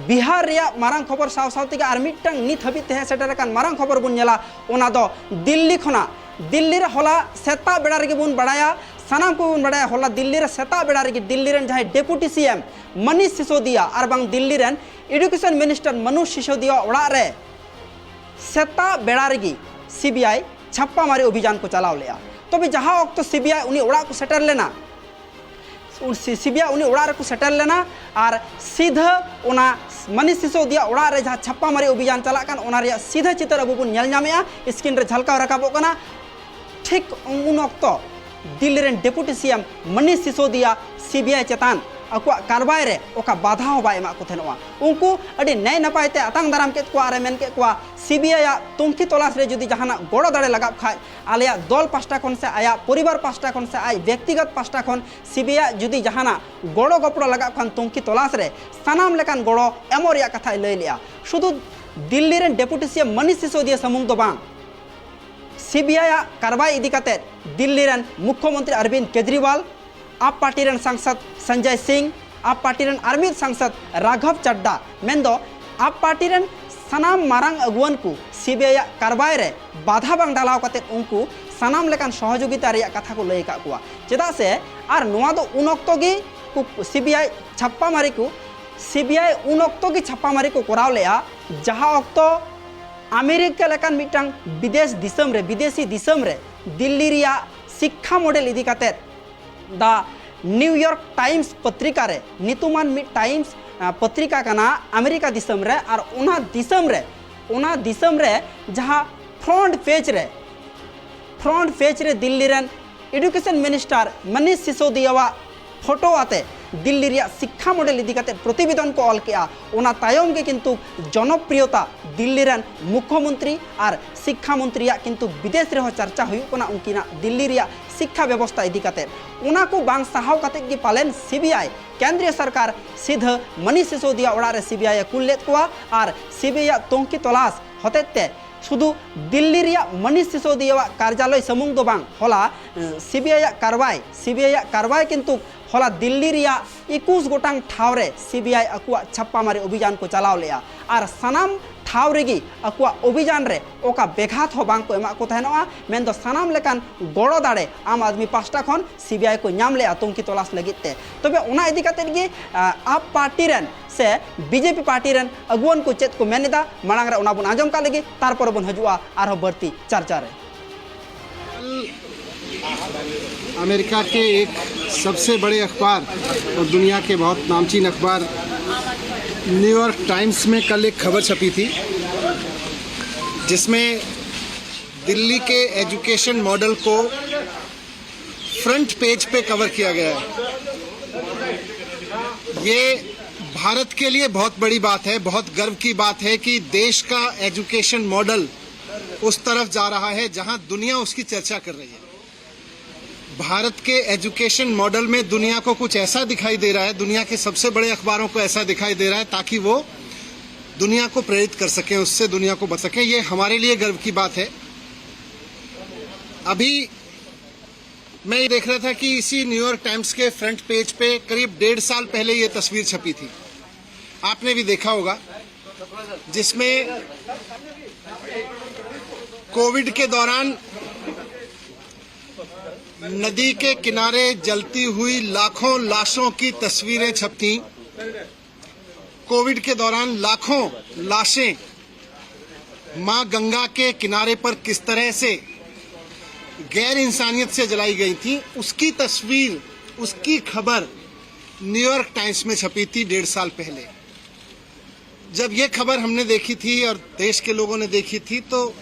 ᱵᱤᱦᱟᱨ ᱨᱮᱭᱟᱜ ᱢᱟᱨᱟᱝ ᱠᱷᱚᱵᱚᱨ ᱥᱟᱶ ᱥᱟᱶ ᱛᱮᱜᱮ ᱟᱨ ᱢᱤᱫᱴᱟᱝ ᱱᱤᱛ ᱦᱟᱹᱵᱤᱡ ᱛᱮ ᱦᱮᱡ ᱥᱮᱴᱮᱨ ᱟᱠᱟᱱ ᱢᱟᱨᱟᱝ ᱠᱷᱚᱵᱚᱨ ᱵᱚᱱ ᱧᱮᱞᱟ, ᱚᱱᱟ ᱫᱚ ᱫᱤᱞᱞᱤ ᱠᱷᱚᱱᱟᱜ᱾ ᱫᱤᱞᱞᱤ ᱨᱮ ᱦᱚᱞᱟ ᱥᱮᱛᱟᱜ ᱵᱮᱲᱟ ᱨᱮᱜᱮ ᱵᱚᱱ ᱵᱟᱲᱟᱭᱟ, ᱥᱟᱱᱟᱢ ᱠᱚᱵᱚᱱ ᱵᱟᱲᱟᱭᱟ, ᱦᱚᱞᱟ ᱫᱤᱞᱞᱤ ᱨᱮ ᱥᱮᱛᱟᱜ ᱵᱮᱲᱟ ᱨᱮᱜᱮ ᱫᱤᱞᱞᱤ ᱨᱮᱱ ᱡᱟᱦᱟᱸᱭ ᱰᱮᱯᱩᱴᱤ ᱥᱤ ᱮᱢ ᱢᱟᱱᱤᱥ ᱥᱤᱥᱳᱫᱤᱭᱟ ᱟᱨ ᱵᱟᱝ ᱫᱤᱞᱞᱤ ᱨᱮᱱ ᱮᱰᱩᱠᱮᱥᱚᱱ ᱢᱤᱱᱤᱥᱴᱟᱨ ᱢᱟᱱᱩᱥ ᱥᱤᱥᱳᱫᱤᱭᱟ ᱚᱲᱟᱜ ᱨᱮ ᱥᱮᱛᱟᱜ ᱵᱮᱲᱟ ᱨᱮᱜᱮ ᱥᱤᱵᱤᱟᱭ ᱪᱷᱟᱯᱯᱟ ᱢᱟᱨᱤ ᱚᱵᱷᱤᱡᱟᱱ ᱠᱚ ᱪᱟᱞᱟᱣ ᱞᱮᱜᱼᱟ᱾ ᱛᱚᱵᱮ ᱡᱟᱦᱟᱸ ᱚᱠᱛᱚ ᱥᱤᱵᱤᱟᱭ ᱩᱱᱤ ᱚᱲᱟᱜ ᱠᱚ ᱥᱮᱴᱮᱨ ᱞᱮᱱᱟ, ᱩᱱ ᱥᱤ-, ᱥᱤᱵᱤᱟᱭ ᱩᱱᱤ ᱚᱲᱟᱜ ᱨᱮᱠᱚ ᱥᱮᱴᱮᱨ ᱞᱮᱱᱟ ᱟᱨ ᱥᱤᱫᱷᱟᱹ ᱚᱱᱟ ᱢᱟᱱᱤᱥ ᱥᱤᱥᱳᱫᱤᱭᱟ ᱚᱲᱟᱜ ᱨᱮ ᱡᱟᱦᱟᱸ ᱪᱷᱟᱯᱯᱟ ᱢᱟᱨᱤ ᱚᱵᱷᱤᱡᱟᱱ ᱪᱟᱞᱟᱜ ᱠᱟᱱ, ᱚᱱᱟ ᱨᱮᱭᱟᱜ ᱥᱤᱫᱷᱟᱹ ᱪᱤᱛᱟᱹᱨ ᱟᱵᱚ ᱵᱚᱱ ᱧᱮᱞ ᱧᱟᱢᱮᱜᱼᱟ, ᱥᱠᱨᱤᱱ ᱨᱮ ᱡᱷᱟᱞᱠᱟᱣ ᱨᱟᱠᱟᱵᱚᱜ ᱠᱟᱱᱟ᱾ ᱴᱷᱤᱠ ᱩᱱ ᱚᱠᱛᱚ ᱫᱤᱞᱞᱤ ᱨᱮᱱ ᱰᱮᱯᱩᱴᱤ ᱥᱤ ᱮᱢ ᱢᱟᱱᱤᱥ ᱥᱤᱥᱳᱫᱤᱭᱟ ᱥᱤᱵᱤᱟᱭ ᱪᱮᱛᱟᱱ ᱟᱠᱚᱣᱟᱜ ᱠᱟᱨᱵᱟᱭ ᱨᱮ ᱚᱠᱟ ᱵᱟᱫᱷᱟ ᱦᱚᱸ ᱵᱟᱭ ᱮᱢᱟᱜ ᱠᱚ ᱛᱟᱦᱮᱱᱚᱜᱼᱟ᱾ ᱩᱱᱠᱩ ᱟᱹᱰᱤ ᱱᱟᱭ ᱱᱟᱯᱟᱭ ᱛᱮ ᱟᱛᱟᱝ ᱫᱟᱨᱟᱢ ᱠᱮᱫ ᱠᱚᱣᱟ ᱟᱨᱮ ᱢᱮᱱ ᱠᱮᱫ ᱠᱚᱣᱟ, ᱥᱤᱵᱤᱟᱭ ᱟᱜ ᱛᱩᱝᱠᱷᱤ ᱛᱚᱞᱟᱥ ᱨᱮ ᱡᱩᱫᱤ ᱡᱟᱦᱟᱱᱟᱜ ᱜᱚᱲᱚ ᱫᱟᱲᱮ ᱞᱟᱜᱟᱜ ᱠᱷᱟᱡ, ᱟᱞᱮᱭᱟᱜ ᱫᱚᱞ ᱯᱟᱥᱴᱟ ᱠᱷᱚᱱ ᱥᱮ ᱟᱭᱟᱜ ᱯᱚᱨᱤᱵᱟᱨ ᱯᱟᱥᱴᱟ ᱠᱷᱚᱱ ᱥᱮ ᱟᱡ ᱵᱮᱠᱛᱤᱜᱚᱛ ᱯᱟᱥᱴᱟ ᱠᱷᱚᱱ ᱥᱤᱵᱤᱟᱭ ᱟᱜ ᱡᱩᱫᱤ ᱡᱟᱦᱟᱱᱟᱜ ᱜᱚᱲᱚ ᱜᱚᱯᱚᱲᱚ ᱞᱟᱜᱟᱜ ᱠᱷᱟᱱ ᱛᱩᱝᱠᱷᱤ ᱛᱚᱞᱟᱥ ᱨᱮ ᱥᱟᱱᱟᱢ ᱞᱮᱠᱟᱱ ᱜᱚᱲᱚ ᱮᱢᱚᱜ ᱨᱮᱭᱟᱜ ᱠᱟᱛᱷᱟᱭ ᱞᱟᱹᱭ ᱞᱮᱜᱼᱟ᱾ ᱥᱩᱫᱷᱩ ᱫᱤᱞᱞᱤ ᱨᱮᱱ ᱰᱮᱯᱩᱴᱤ ᱥᱤ ᱮᱢ ᱢᱟᱱᱤᱥ ᱥᱤᱥᱳᱫᱤᱭᱟ ᱥᱩᱢᱩᱝ ᱫᱚ ᱵᱟᱝ, ᱥᱤᱵᱤᱟᱭ ᱟᱜ ᱠᱟᱨᱵᱟᱭ ᱤᱫᱤ ᱠᱟᱛᱮ ᱫᱤᱞᱞᱤ ᱨᱮᱱ ᱢᱩᱠᱷᱭᱚᱢᱚᱱᱛᱨᱤ ᱚᱨᱵᱤᱱᱫ ᱠᱮᱡᱨᱤᱣᱟᱞ, ᱟᱯ ᱯᱟᱨᱴᱤ ᱨᱮᱱ ᱥᱟᱝᱥᱚᱫ ᱥᱚᱧᱡᱚᱭ ᱥᱤᱝ, ᱟᱯ ᱯᱟᱨᱴᱤ ᱨᱮᱱ ᱟᱨ ᱢᱤᱫ ᱥᱟᱝᱥᱚᱫ ᱨᱟᱜᱷᱚᱵ ᱪᱟᱰᱰᱟ, ᱢᱮᱱᱫᱚ ᱟᱯ ᱯᱟᱨᱴᱤ ᱨᱮᱱ ᱥᱟᱱᱟᱢ ᱢᱟᱨᱟᱝ ᱟᱹᱜᱩᱣᱟᱹᱱ ᱠᱚ ᱥᱤᱵᱤᱟᱭ ᱟᱜ ᱠᱟᱨᱵᱟᱭ ᱨᱮ ᱵᱟᱫᱷᱟ ᱵᱟᱝ ᱰᱟᱞᱟᱣ ᱠᱟᱛᱮ ᱩᱱᱠᱩ ᱥᱟᱱᱟᱢ ᱞᱮᱠᱟᱱ ᱥᱚᱦᱚᱡᱳᱜᱤᱛᱟ ᱨᱮᱭᱟᱜ ᱠᱟᱛᱷᱟ ᱠᱚ ᱞᱟᱹᱭ ᱟᱠᱟᱫ ᱠᱚᱣᱟ᱾ ᱪᱮᱫᱟᱜ ᱥᱮ ᱟᱨ ᱱᱚᱣᱟ ᱫᱚ ᱩᱱ ᱚᱠᱛᱚ ᱜᱮ ᱠᱚ ᱥᱤᱵᱤᱟᱭ ᱪᱷᱟᱯᱯᱟ ᱢᱟᱨᱤ ᱠᱚ ᱥᱤᱵᱤᱟᱭ ᱩᱱ ᱚᱠᱛᱚ ᱜᱮ ᱪᱷᱟᱯᱟᱢᱟᱨᱤ ᱠᱚ ᱠᱚᱨᱟᱣ ᱞᱮᱫᱼᱟ, ᱡᱟᱦᱟᱸ ᱚᱠᱛᱚ ᱟᱢᱮᱨᱤᱠᱟ ᱞᱮᱠᱟᱱ ᱢᱤᱫᱴᱟᱝ ᱵᱤᱫᱮᱥ ᱫᱤᱥᱚᱢ ᱨᱮ, ᱵᱤᱫᱮᱥᱤ ᱫᱤᱥᱚᱢ ᱨᱮ ᱫᱤᱞᱞᱤ ᱨᱮᱭᱟᱜ ᱥᱤᱠᱠᱷᱟ ᱢᱚᱰᱮᱞ ᱤᱫᱤ ᱠᱟᱛᱮᱫ ᱫᱟ ᱱᱤᱣ ᱤᱭᱚᱨᱠ ᱴᱟᱭᱤᱢᱥ ᱯᱚᱛᱨᱤᱠᱟ ᱨᱮ, ᱧᱩᱛᱩᱢᱟᱱ ᱢᱤᱫ ᱴᱟᱭᱤᱢᱥ, ᱟ, ᱯᱚᱛᱨᱤᱠᱟ ᱠᱟᱱᱟ ᱟᱢᱮᱨᱤᱠᱟ ᱫᱤᱥᱚᱢ ᱨᱮ, ᱟᱨ ᱚᱱᱟ ᱫᱤᱥᱚᱢ ᱨᱮ, ᱚᱱᱟ ᱫᱤᱥᱚᱢ ᱨᱮ ᱡᱟᱦᱟᱸ ᱯᱷᱨᱚᱱᱴ ᱯᱮᱡᱽ ᱨᱮ, ᱯᱷᱨᱚᱱᱴ ᱯᱮᱡᱽ ᱨᱮ ᱫᱤᱞᱞᱤ ᱨᱮᱱ ᱮᱰᱩᱠᱮᱥᱚᱱ ᱢᱤᱱᱤᱥᱴᱟᱨ ᱢᱟᱱᱤᱥ ᱥᱤᱥᱳᱫᱤᱭᱟᱣᱟᱜ ᱯᱷᱳᱴᱳ ᱟᱛᱮ ᱫᱤᱞᱞᱤ ᱨᱮᱭᱟᱜ ᱥᱤᱠᱠᱷᱟ ᱢᱚᱰᱮᱞ ᱤᱫᱤ ᱠᱟᱛᱮ ᱯᱨᱚᱛᱤᱵᱮᱫᱚᱱ ᱠᱚ ᱚᱞ ᱠᱮᱜᱼᱟ᱾ ᱚᱱᱟ ᱛᱟᱭᱚᱢ ᱜᱮ ᱠᱤᱱᱛᱩ ᱡᱚᱱᱚᱯᱨᱤᱭᱚᱛᱟ ᱫᱤᱞᱞᱤ ᱨᱮᱱ ᱢᱩᱠᱷᱭᱚᱢᱚᱱᱛᱨᱤ ᱟᱨ ᱥᱤᱠᱠᱷᱟ ᱢᱚᱱᱛᱨᱤᱭᱟᱜ ᱠᱤᱱᱛᱩ ᱵᱤᱫᱮᱥ ᱨᱮᱦᱚᱸ ᱪᱟᱨᱪᱟ ᱦᱩᱭᱩᱜ ᱠᱟᱱᱟ ᱩᱱᱠᱤᱱᱟᱜ ᱫᱤᱞᱞᱤ ᱨᱮᱭᱟᱜ ᱥᱤᱠᱠᱷᱟ ᱵᱮᱵᱚᱥᱛᱷᱟ ᱤᱫᱤ ᱠᱟᱛᱮ᱾ ᱚᱱᱟ ᱠᱚ ᱵᱟᱝ ᱥᱟᱦᱟᱣ ᱠᱟᱛᱮ ᱜᱮ ᱯᱟᱞᱮᱱ ᱥᱤᱵᱤᱟᱭ, ᱠᱮᱱᱫᱨᱤᱭᱚ ᱥᱚᱨᱠᱟᱨ ᱥᱤᱫᱷᱟᱹ ᱢᱟᱱᱤᱥ ᱥᱤᱥᱳᱫᱤᱭᱟ ᱚᱲᱟᱜ ᱨᱮ ᱥᱤᱵᱤᱟᱭ ᱮ ᱠᱩᱞ ᱞᱮᱫ ᱠᱚᱣᱟ ᱟᱨ ᱥᱤᱵᱤᱟᱭ ᱟᱜ ᱛᱩᱝᱠᱷᱤ ᱛᱚᱞᱟᱥ ᱦᱚᱛᱮᱡ ᱛᱮ ᱥᱩᱫᱷᱩ ᱫᱤᱞᱞᱤ ᱨᱮᱭᱟᱜ ᱢᱟᱱᱤᱥ ᱥᱤᱥᱳᱫᱤᱭᱟᱣᱟᱜ ᱠᱟᱨᱡᱟᱞᱚᱭ ᱥᱩᱢᱩᱝ ᱫᱚ ᱵᱟᱝ, ᱦᱚᱞᱟ, ᱮ, ᱥᱤᱵᱤᱟᱭ ᱟᱜ ᱠᱟᱨᱣᱟᱭ, ᱥᱤᱵᱤᱟᱭ ᱟᱜ ᱠᱟᱨᱣᱟᱭ ᱠᱤᱱᱛᱩ ᱦᱚᱞᱟ ᱫᱤᱞᱞᱤ ᱨᱮᱭᱟᱜ ᱮᱠᱩᱥ ᱜᱚᱴᱟᱝ ᱴᱷᱟᱶ ᱨᱮ ᱥᱤᱵᱤᱟᱭ ᱟᱠᱚᱣᱟᱜ ᱪᱷᱟᱯᱟᱢᱟᱨᱤ ᱚᱵᱷᱤᱡᱟᱱ ᱠᱚ ᱪᱟᱞᱟᱣ ᱞᱮᱫᱼᱟ᱾ ᱟᱨ ᱥᱟᱱᱟᱢ ᱴᱷᱟᱶ ᱨᱮᱜᱮ ᱟᱠᱚᱣᱟᱜ ᱚᱵᱷᱤᱡᱟᱱ ᱨᱮ ᱚᱠᱟ ᱵᱮᱜᱷᱟᱛ ᱦᱚᱸ ᱵᱟᱝ ᱠᱚ ᱮᱢᱟᱜ ᱠᱚ ᱛᱟᱦᱮᱱᱚᱜᱼᱟ, ᱢᱮᱱᱫᱚ ᱥᱟᱱᱟᱢ ᱞᱮᱠᱟᱱ ᱜᱚᱲᱚ ᱫᱟᱲᱮ ᱟᱢ ᱟᱫᱢᱤ ᱯᱟᱦᱴᱟ ᱠᱷᱚᱱ ᱥᱤᱵᱤᱟᱭ ᱠᱚ ᱧᱟᱢ ᱞᱮᱫᱼᱟ ᱛᱩᱝᱠᱷᱤ ᱛᱚᱞᱟᱥ ᱞᱟᱹᱜᱤᱫ ᱛᱮ᱾ ᱛᱚᱵᱮ ᱚᱱᱟ ᱤᱫᱤ ᱠᱟᱛᱮᱫ ᱜᱮ, ᱟ, ᱟᱯ ᱯᱟᱨᱴᱤ ᱨᱮᱱ ᱥᱮ ᱵᱤᱡᱮᱯᱤ ᱯᱟᱨᱴᱤ ᱨᱮᱱ ᱟᱹᱜᱩᱣᱟᱹᱱ ᱠᱚ ᱪᱮᱫ ᱠᱚ ᱢᱮᱱ ᱮᱫᱟ, ᱢᱟᱲᱟᱝ ᱨᱮ ᱚᱱᱟ ᱵᱚᱱ ᱟᱸᱡᱚᱢ ᱠᱟᱜ ᱞᱮᱜᱮ, ᱛᱟᱨᱯᱚᱨᱮ ᱵᱚᱱ ᱦᱤᱡᱩᱜᱼᱟ ᱟᱨᱦᱚᱸ ᱵᱟᱹᱲᱛᱤ ᱪᱟᱨᱪᱟ ᱨᱮ᱾ अमेरिका के एक सबसे बड़े अखबार और दुनिया के बहुत नामचीन अखबार न्यूयॉर्क टाइम्स में कल एक खबर छपी थी, जिसमें दिल्ली के एजुकेशन मॉडल को फ्रंट पेज पे कवर किया गया है। ये भारत के लिए बहुत बड़ी बात है, बहुत गर्व की बात है कि देश का एजुकेशन मॉडल उस तरफ जा रहा है जहां दुनिया उसकी चर्चा कर रही है। भारत के एजुकेशन मॉडल में दुनिया को कुछ ऐसा दिखाई दे रहा है, दुनिया के सबसे बड़े अखबारों को ऐसा दिखाई दे रहा है, ताकि वो दुनिया को प्रेरित कर सकें, उससे दुनिया को बच सकें। ये हमारे लिए गर्व की बात है। अभी मैं ये देख रहा था कि इसी न्यूयॉर्क टाइम्स के फ्रंट पेज पे करीब डेढ़ साल पहले ये तस्वीर छपी थी, आपने भी देखा होगा, जिसमें कोविड के दौरान नदी के किनारे जलती हुई लाखों लाशों की तस्वीरें छपती। कोविड के दौरान लाखों लाशें मां गंगा के किनारे पर किस तरह से गैर इंसानियत से जलाई गई थी, उसकी तस्वीर, उसकी खबर न्यूयॉर्क टाइम्स में छपी थी डेढ़ साल पहले। जब ये खबर हमने देखी थी और देश के लोगों ने देखी थी, तो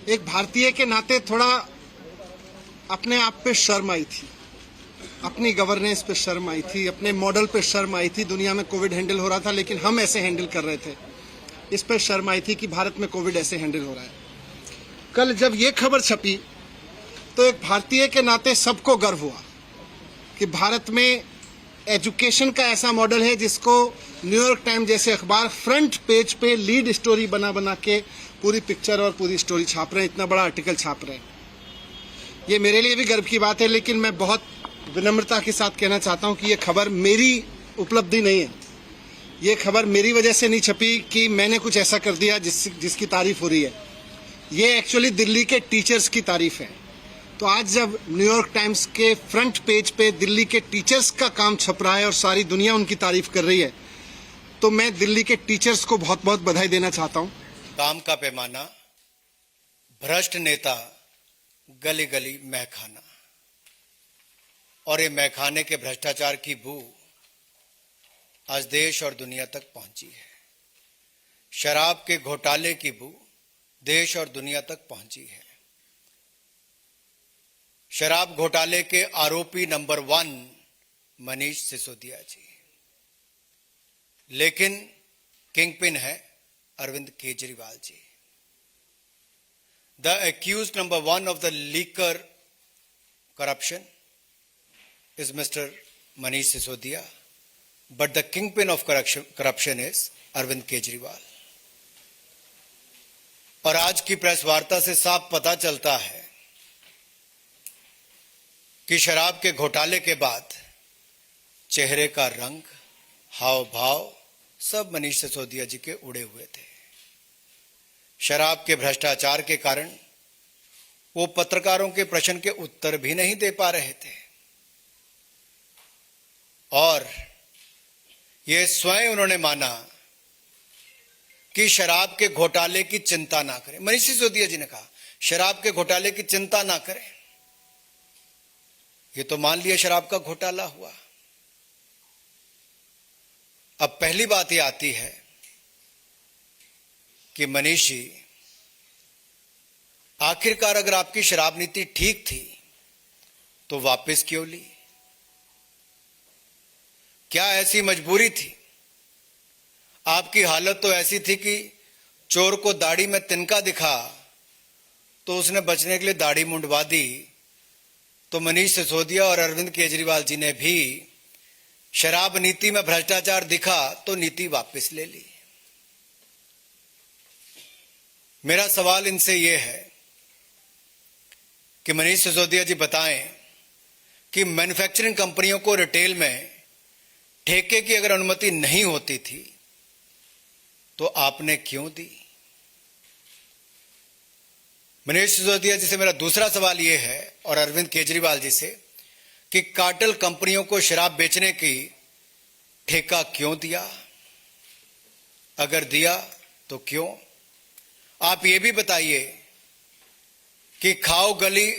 एक भारतीय के नाते थोड़ा अपने आप पे शर्म आई थी, अपनी गवर्नेंस पे शर्म आई थी, अपने मॉडल पे शर्म आई थी। दुनिया में कोविड हैंडल हो रहा था, लेकिन हम ऐसे हैंडल कर रहे थे, इस पे शर्म आई थी कि भारत में कोविड ऐसे हैंडल हो रहा है। कल जब ये खबर छपी, तो एक भारतीय के नाते सबको गर्व हुआ कि भारत में एजुकेशन का ऐसा मॉडल है, जिसको न्यूयॉर्क टाइम्स जैसे अखबार फ्रंट पेज पे लीड स्टोरी बना बना के पूरी पिक्चर और पूरी स्टोरी छाप रहे हैं, इतना बड़ा आर्टिकल छाप रहे हैं। ये मेरे लिए भी गर्व की बात है, लेकिन मैं बहुत विनम्रता के साथ कहना चाहता हूँ कि ये खबर मेरी उपलब्धि नहीं है। ये खबर मेरी वजह से नहीं छपी कि मैंने कुछ ऐसा कर दिया जिस जिसकी तारीफ हो रही है। ये एक्चुअली दिल्ली के टीचर्स की तारीफ है। तो आज जब न्यूयॉर्क टाइम्स के फ्रंट पेज पे दिल्ली के टीचर्स का काम छप रहा है और सारी दुनिया उनकी तारीफ कर रही है, तो मैं दिल्ली के टीचर्स को बहुत बहुत बधाई देना चाहता हूँ। काम का पैमाना, भ्रष्ट नेता, गली गली मैखाना, और ये मैखाने के भ्रष्टाचार की बू आज देश और दुनिया तक पहुंची है। शराब के घोटाले की बू देश और दुनिया तक पहुंची है। शराब घोटाले के आरोपी नंबर वन मनीष सिसोदिया जी, लेकिन किंगपिन है Arvind Kejriwal ji. The accused number one of the liquor corruption is Mister Manish Sisodia, but the kingpin of corruption, corruption is Arvind Kejriwal. और आज की प्रेस वार्ता से साफ पता चलता है कि शराब के घोटाले के बाद चेहरे का रंग, हाव भाव सब मनीष सिसोदिया जी के उड़े हुए थे। शराब के भ्रष्टाचार के कारण वो पत्रकारों के प्रश्न के उत्तर भी नहीं दे पा रहे थे। और ये स्वयं उन्होंने माना कि शराब के घोटाले की चिंता ना करें। मनीष सिसोदिया जी ने कहा, शराब के घोटाले की चिंता ना करें। ये तो मान लिया शराब का घोटाला हुआ। अब पहली बात ये आती है कि मनीष जी, आखिरकार अगर आपकी शराब नीति ठीक थी तो वापस क्यों ली? क्या ऐसी मजबूरी थी? आपकी हालत तो ऐसी थी कि चोर को दाढ़ी में तिनका दिखा तो उसने बचने के लिए दाढ़ी मुंडवा दी। तो मनीष सिसोदिया और अरविंद केजरीवाल जी ने भी शराब नीति में भ्रष्टाचार दिखा तो नीति वापस ले ली। मेरा सवाल इनसे ये है कि मनीष सिसोदिया जी बताएं कि मैन्युफैक्चरिंग कंपनियों को रिटेल में ठेके की अगर अनुमति नहीं होती थी तो आपने क्यों दी? मनीष सिसोदिया जी से मेरा दूसरा सवाल ये है और अरविंद केजरीवाल जी से कि कार्टेल कंपनियों को शराब बेचने की ठेका क्यों दिया? अगर दिया तो क्यों? आप ये भी बताइए कि खाओ गली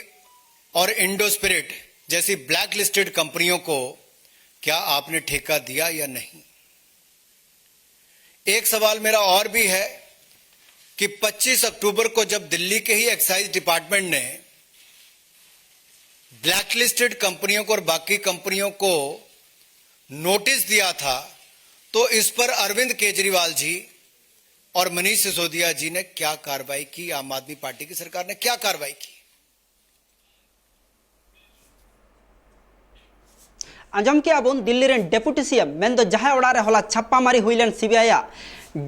और इंडो स्पिरिट जैसी ब्लैक लिस्टेड कंपनियों को क्या आपने ठेका दिया या नहीं? एक सवाल मेरा और भी है कि पच्चीस अक्टूबर को जब दिल्ली के ही एक्साइज डिपार्टमेंट ने ब्लैकलिस्टेड कंपनियों को और बाकी कंपनियों को नोटिस दिया था, तो इस पर अरविंद केजरीवाल जी और मनीष सिसोदिया जी ने क्या कार्रवाई की? आम आदमी पार्टी की सरकार ने क्या कार्रवाई की? ᱟᱸᱡᱚᱢ ᱠᱮᱜᱼᱟ ᱵᱚᱱ ᱫᱤᱞᱞᱤ ᱨᱮᱱ ᱰᱮᱯᱩᱴᱤ ᱥᱤ ᱮᱢ, ᱢᱮᱱᱫᱚ ᱡᱟᱦᱟᱸᱭ ᱚᱲᱟᱜ ᱨᱮ ᱦᱚᱞᱟ ᱪᱷᱟᱯᱯᱟ ᱢᱟᱨᱤ ᱦᱩᱭ ᱞᱮᱱ ᱥᱤ ᱵᱤ ᱟᱭ ᱟᱜ,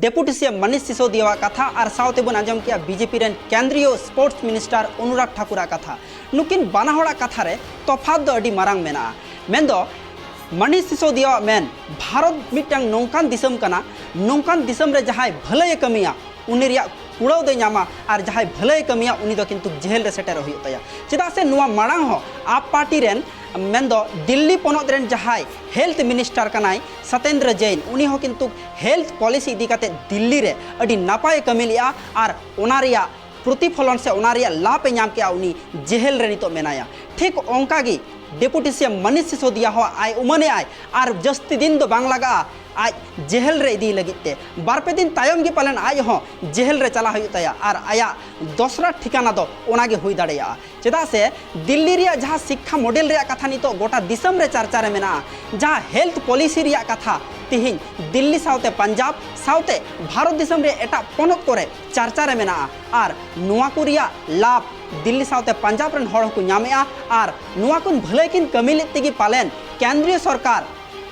ᱰᱮᱯᱩᱴᱤ ᱥᱤ ᱮᱢ ᱢᱟᱱᱤᱥ ᱥᱤᱥᱳᱫᱤᱭᱟᱣᱟᱜ ᱠᱟᱛᱷᱟ᱾ ᱟᱨ ᱥᱟᱶᱛᱮ ᱵᱚᱱ ᱟᱸᱡᱚᱢ ᱠᱮᱜᱼᱟ ᱵᱤ ᱡᱮ ᱯᱤ ᱨᱮᱱ ᱠᱮᱱᱫᱨᱤᱭᱚ ᱥᱯᱳᱨᱴᱥ ᱢᱤᱱᱤᱥᱴᱟᱨ ᱚᱱᱩᱨᱟᱜᱽ ᱴᱷᱟᱠᱩᱨᱟᱜ ᱠᱟᱛᱷᱟ᱾ ᱱᱩᱠᱤᱱ ᱵᱟᱱᱟ ᱦᱚᱲᱟᱜ ᱠᱟᱛᱷᱟ ᱨᱮ ᱛᱚᱯᱷᱟᱛ ᱫᱚ ᱟᱹᱰᱤ ᱢᱟᱨᱟᱝ ᱢᱮᱱᱟᱜᱼᱟ᱾ ᱢᱮᱱᱫᱚ ᱢᱟᱱᱤᱥ ᱥᱤᱥᱳᱫᱤᱭᱟᱣᱟᱜ ᱢᱮᱱ, ᱵᱷᱟᱨᱚᱛ ᱢᱤᱫᱴᱟᱝ ᱱᱚᱝᱠᱟᱱ ᱫᱤᱥᱚᱢ ᱠᱟᱱᱟ, ᱱᱚᱝᱠᱟᱱ ᱫᱤᱥᱚᱢ ᱨᱮ ᱡᱟᱦᱟᱸᱭ ᱵᱷᱟᱹᱞᱟᱹᱭᱮ ᱠᱟᱹᱢᱤᱭᱟ ᱩᱱᱤ ᱨᱮᱭᱟᱜ ᱠᱩᱲᱟᱹᱣ ᱫᱚᱭ ᱧᱟᱢᱟ, ᱟᱨ ᱡᱟᱦᱟᱸᱭ ᱵᱷᱟᱹᱞᱟᱹᱭᱮ ᱠᱟᱹᱢᱤᱭᱟ ᱩᱱᱤ ᱫᱚ ᱠᱤᱱᱛᱩ ᱡᱮᱦᱮᱞ ᱨᱮ ᱥᱮᱴᱮᱨᱚᱜ ᱦᱩᱭᱩᱜ ᱛᱟᱭᱟ᱾ ᱪᱮᱫᱟᱜ ᱥᱮ ᱱᱚᱣᱟ ᱢᱟᱲᱟᱝ ᱦᱚᱸ ᱟᱯ ᱯᱟᱨᱴᱤ ᱨᱮᱱ ᱢᱮᱱᱫᱚ ᱫᱤᱞᱞᱤ ᱯᱚᱱᱚᱛ ᱨᱮᱱ ᱡᱟᱦᱟᱸᱭ ᱦᱮᱞᱛᱷ ᱢᱤᱱᱤᱥᱴᱟᱨ ᱠᱟᱱᱟᱭ ᱥᱟᱛᱮᱱᱫᱨᱚ ᱡᱮᱭᱱ, ᱩᱱᱤ ᱦᱚᱸ ᱠᱤᱱᱛᱩ ᱦᱮᱞᱛᱷ ᱯᱚᱞᱤᱥᱤ ᱤᱫᱤ ᱠᱟᱛᱮ ᱫᱤᱞᱞᱤ ᱨᱮ ᱟᱹᱰᱤ ᱱᱟᱯᱟᱭᱮ ᱠᱟᱹᱢᱤ ᱞᱮᱜᱼᱟ ᱟᱨ ᱚᱱᱟ ᱨᱮᱭᱟᱜ ᱯᱨᱚᱛᱤᱯᱷᱚᱞᱚᱱ ᱥᱮ ᱚᱱᱟ ᱨᱮᱭᱟᱜ ᱞᱟᱵᱷ ᱮ ᱧᱟᱢ ᱠᱮᱜᱼᱟ, ᱩᱱᱤ ᱡᱮᱦᱮᱞ ᱨᱮ ᱱᱤᱛᱚᱜ ᱢᱮᱱᱟᱭᱟ᱾ ᱴᱷᱤᱠ ᱚᱱᱠᱟ ᱜᱮ ᱰᱮᱯᱩᱴᱤ ᱥᱤ ᱮᱢ ᱢᱚᱱᱤᱥ ᱥᱤᱥᱳᱫᱤᱭᱟ ᱦᱚᱸ ᱟᱭ ᱩᱢᱟᱹᱱᱮᱜᱼᱟᱭ ᱟᱨ ᱡᱟᱹᱥᱛᱤ ᱫᱤᱱ ᱫᱚ ᱵᱟᱝ ᱞᱟᱜᱟᱜᱼᱟ ᱟᱡ ᱡᱮᱦᱮᱞ ᱨᱮ ᱤᱫᱤ ᱞᱟᱹᱜᱤᱫ ᱛᱮ᱾ ᱵᱟᱨ ᱯᱮ ᱫᱤᱱ ᱛᱟᱭᱚᱢ ᱜᱮ ᱯᱟᱞᱮᱱ ᱟᱡ ᱦᱚᱸ ᱡᱮᱦᱮᱞ ᱨᱮ ᱪᱟᱞᱟᱜ ᱦᱩᱭᱩᱜ ᱛᱟᱭᱟ ᱟᱨ ᱟᱭᱟᱜ ᱫᱚᱥᱨᱟ ᱴᱷᱤᱠᱟᱱᱟ ᱫᱚ ᱚᱱᱟ ᱜᱮ ᱦᱩᱭ ᱫᱟᱲᱮᱭᱟᱜᱼᱟ᱾ ᱪᱮᱫᱟᱜ ᱥᱮ ᱫᱤᱞᱞᱤ ᱨᱮᱭᱟᱜ ᱡᱟᱦᱟᱸ ᱥᱤᱠᱠᱷᱟ ᱢᱚᱰᱮᱞ ᱨᱮᱭᱟᱜ ᱠᱟᱛᱷᱟ ᱱᱤᱛᱚᱜ ᱜᱚᱴᱟ ᱫᱤᱥᱚᱢ ᱨᱮ ᱪᱟᱨᱪᱟ ᱨᱮ ᱢᱮᱱᱟᱜᱼᱟ, ᱡᱟᱦᱟᱸ ᱦᱮᱞᱛᱷ ᱯᱚᱞᱤᱥᱤ ᱨᱮᱭᱟᱜ ᱠᱟᱛᱷᱟ ᱛᱤᱦᱤᱧ ᱫᱤᱞᱞᱤ ᱥᱟᱶᱛᱮ ᱯᱟᱧᱡᱟᱵᱽ ᱥᱟᱶᱛᱮ ᱵᱷᱟᱨᱚᱛ ᱫᱤᱥᱚᱢ ᱨᱮᱭᱟᱜ ᱮᱴᱟᱜ ᱯᱚᱱᱚᱛ ᱠᱚᱨᱮ ᱪᱟᱨᱪᱟ ᱨᱮ ᱢᱮᱱᱟᱜᱼᱟ᱾ ᱟᱨ ᱱᱚᱣᱟ ᱠᱚ ᱨᱮᱭᱟᱜ ᱞᱟᱵᱷ ᱫᱤᱞᱞᱤ ᱥᱟᱶᱛᱮ ᱯᱟᱧᱡᱟᱵᱽ ᱨᱮᱱ ᱦᱚᱲ ᱦᱚᱸᱠᱚ ᱧᱟᱢᱮᱜᱼᱟ᱾ ᱟᱨ ᱱᱚᱣᱟ ᱠᱚ ᱵᱷᱟᱹᱞᱟᱹᱭ ᱠᱤᱱ ᱠᱟᱹᱢᱤ ᱞᱮᱫ ᱛᱮᱜᱮ ᱯᱟᱞᱮᱱ ᱠᱮᱱᱫᱨᱤᱭᱚ ᱥᱚᱨᱠᱟᱨ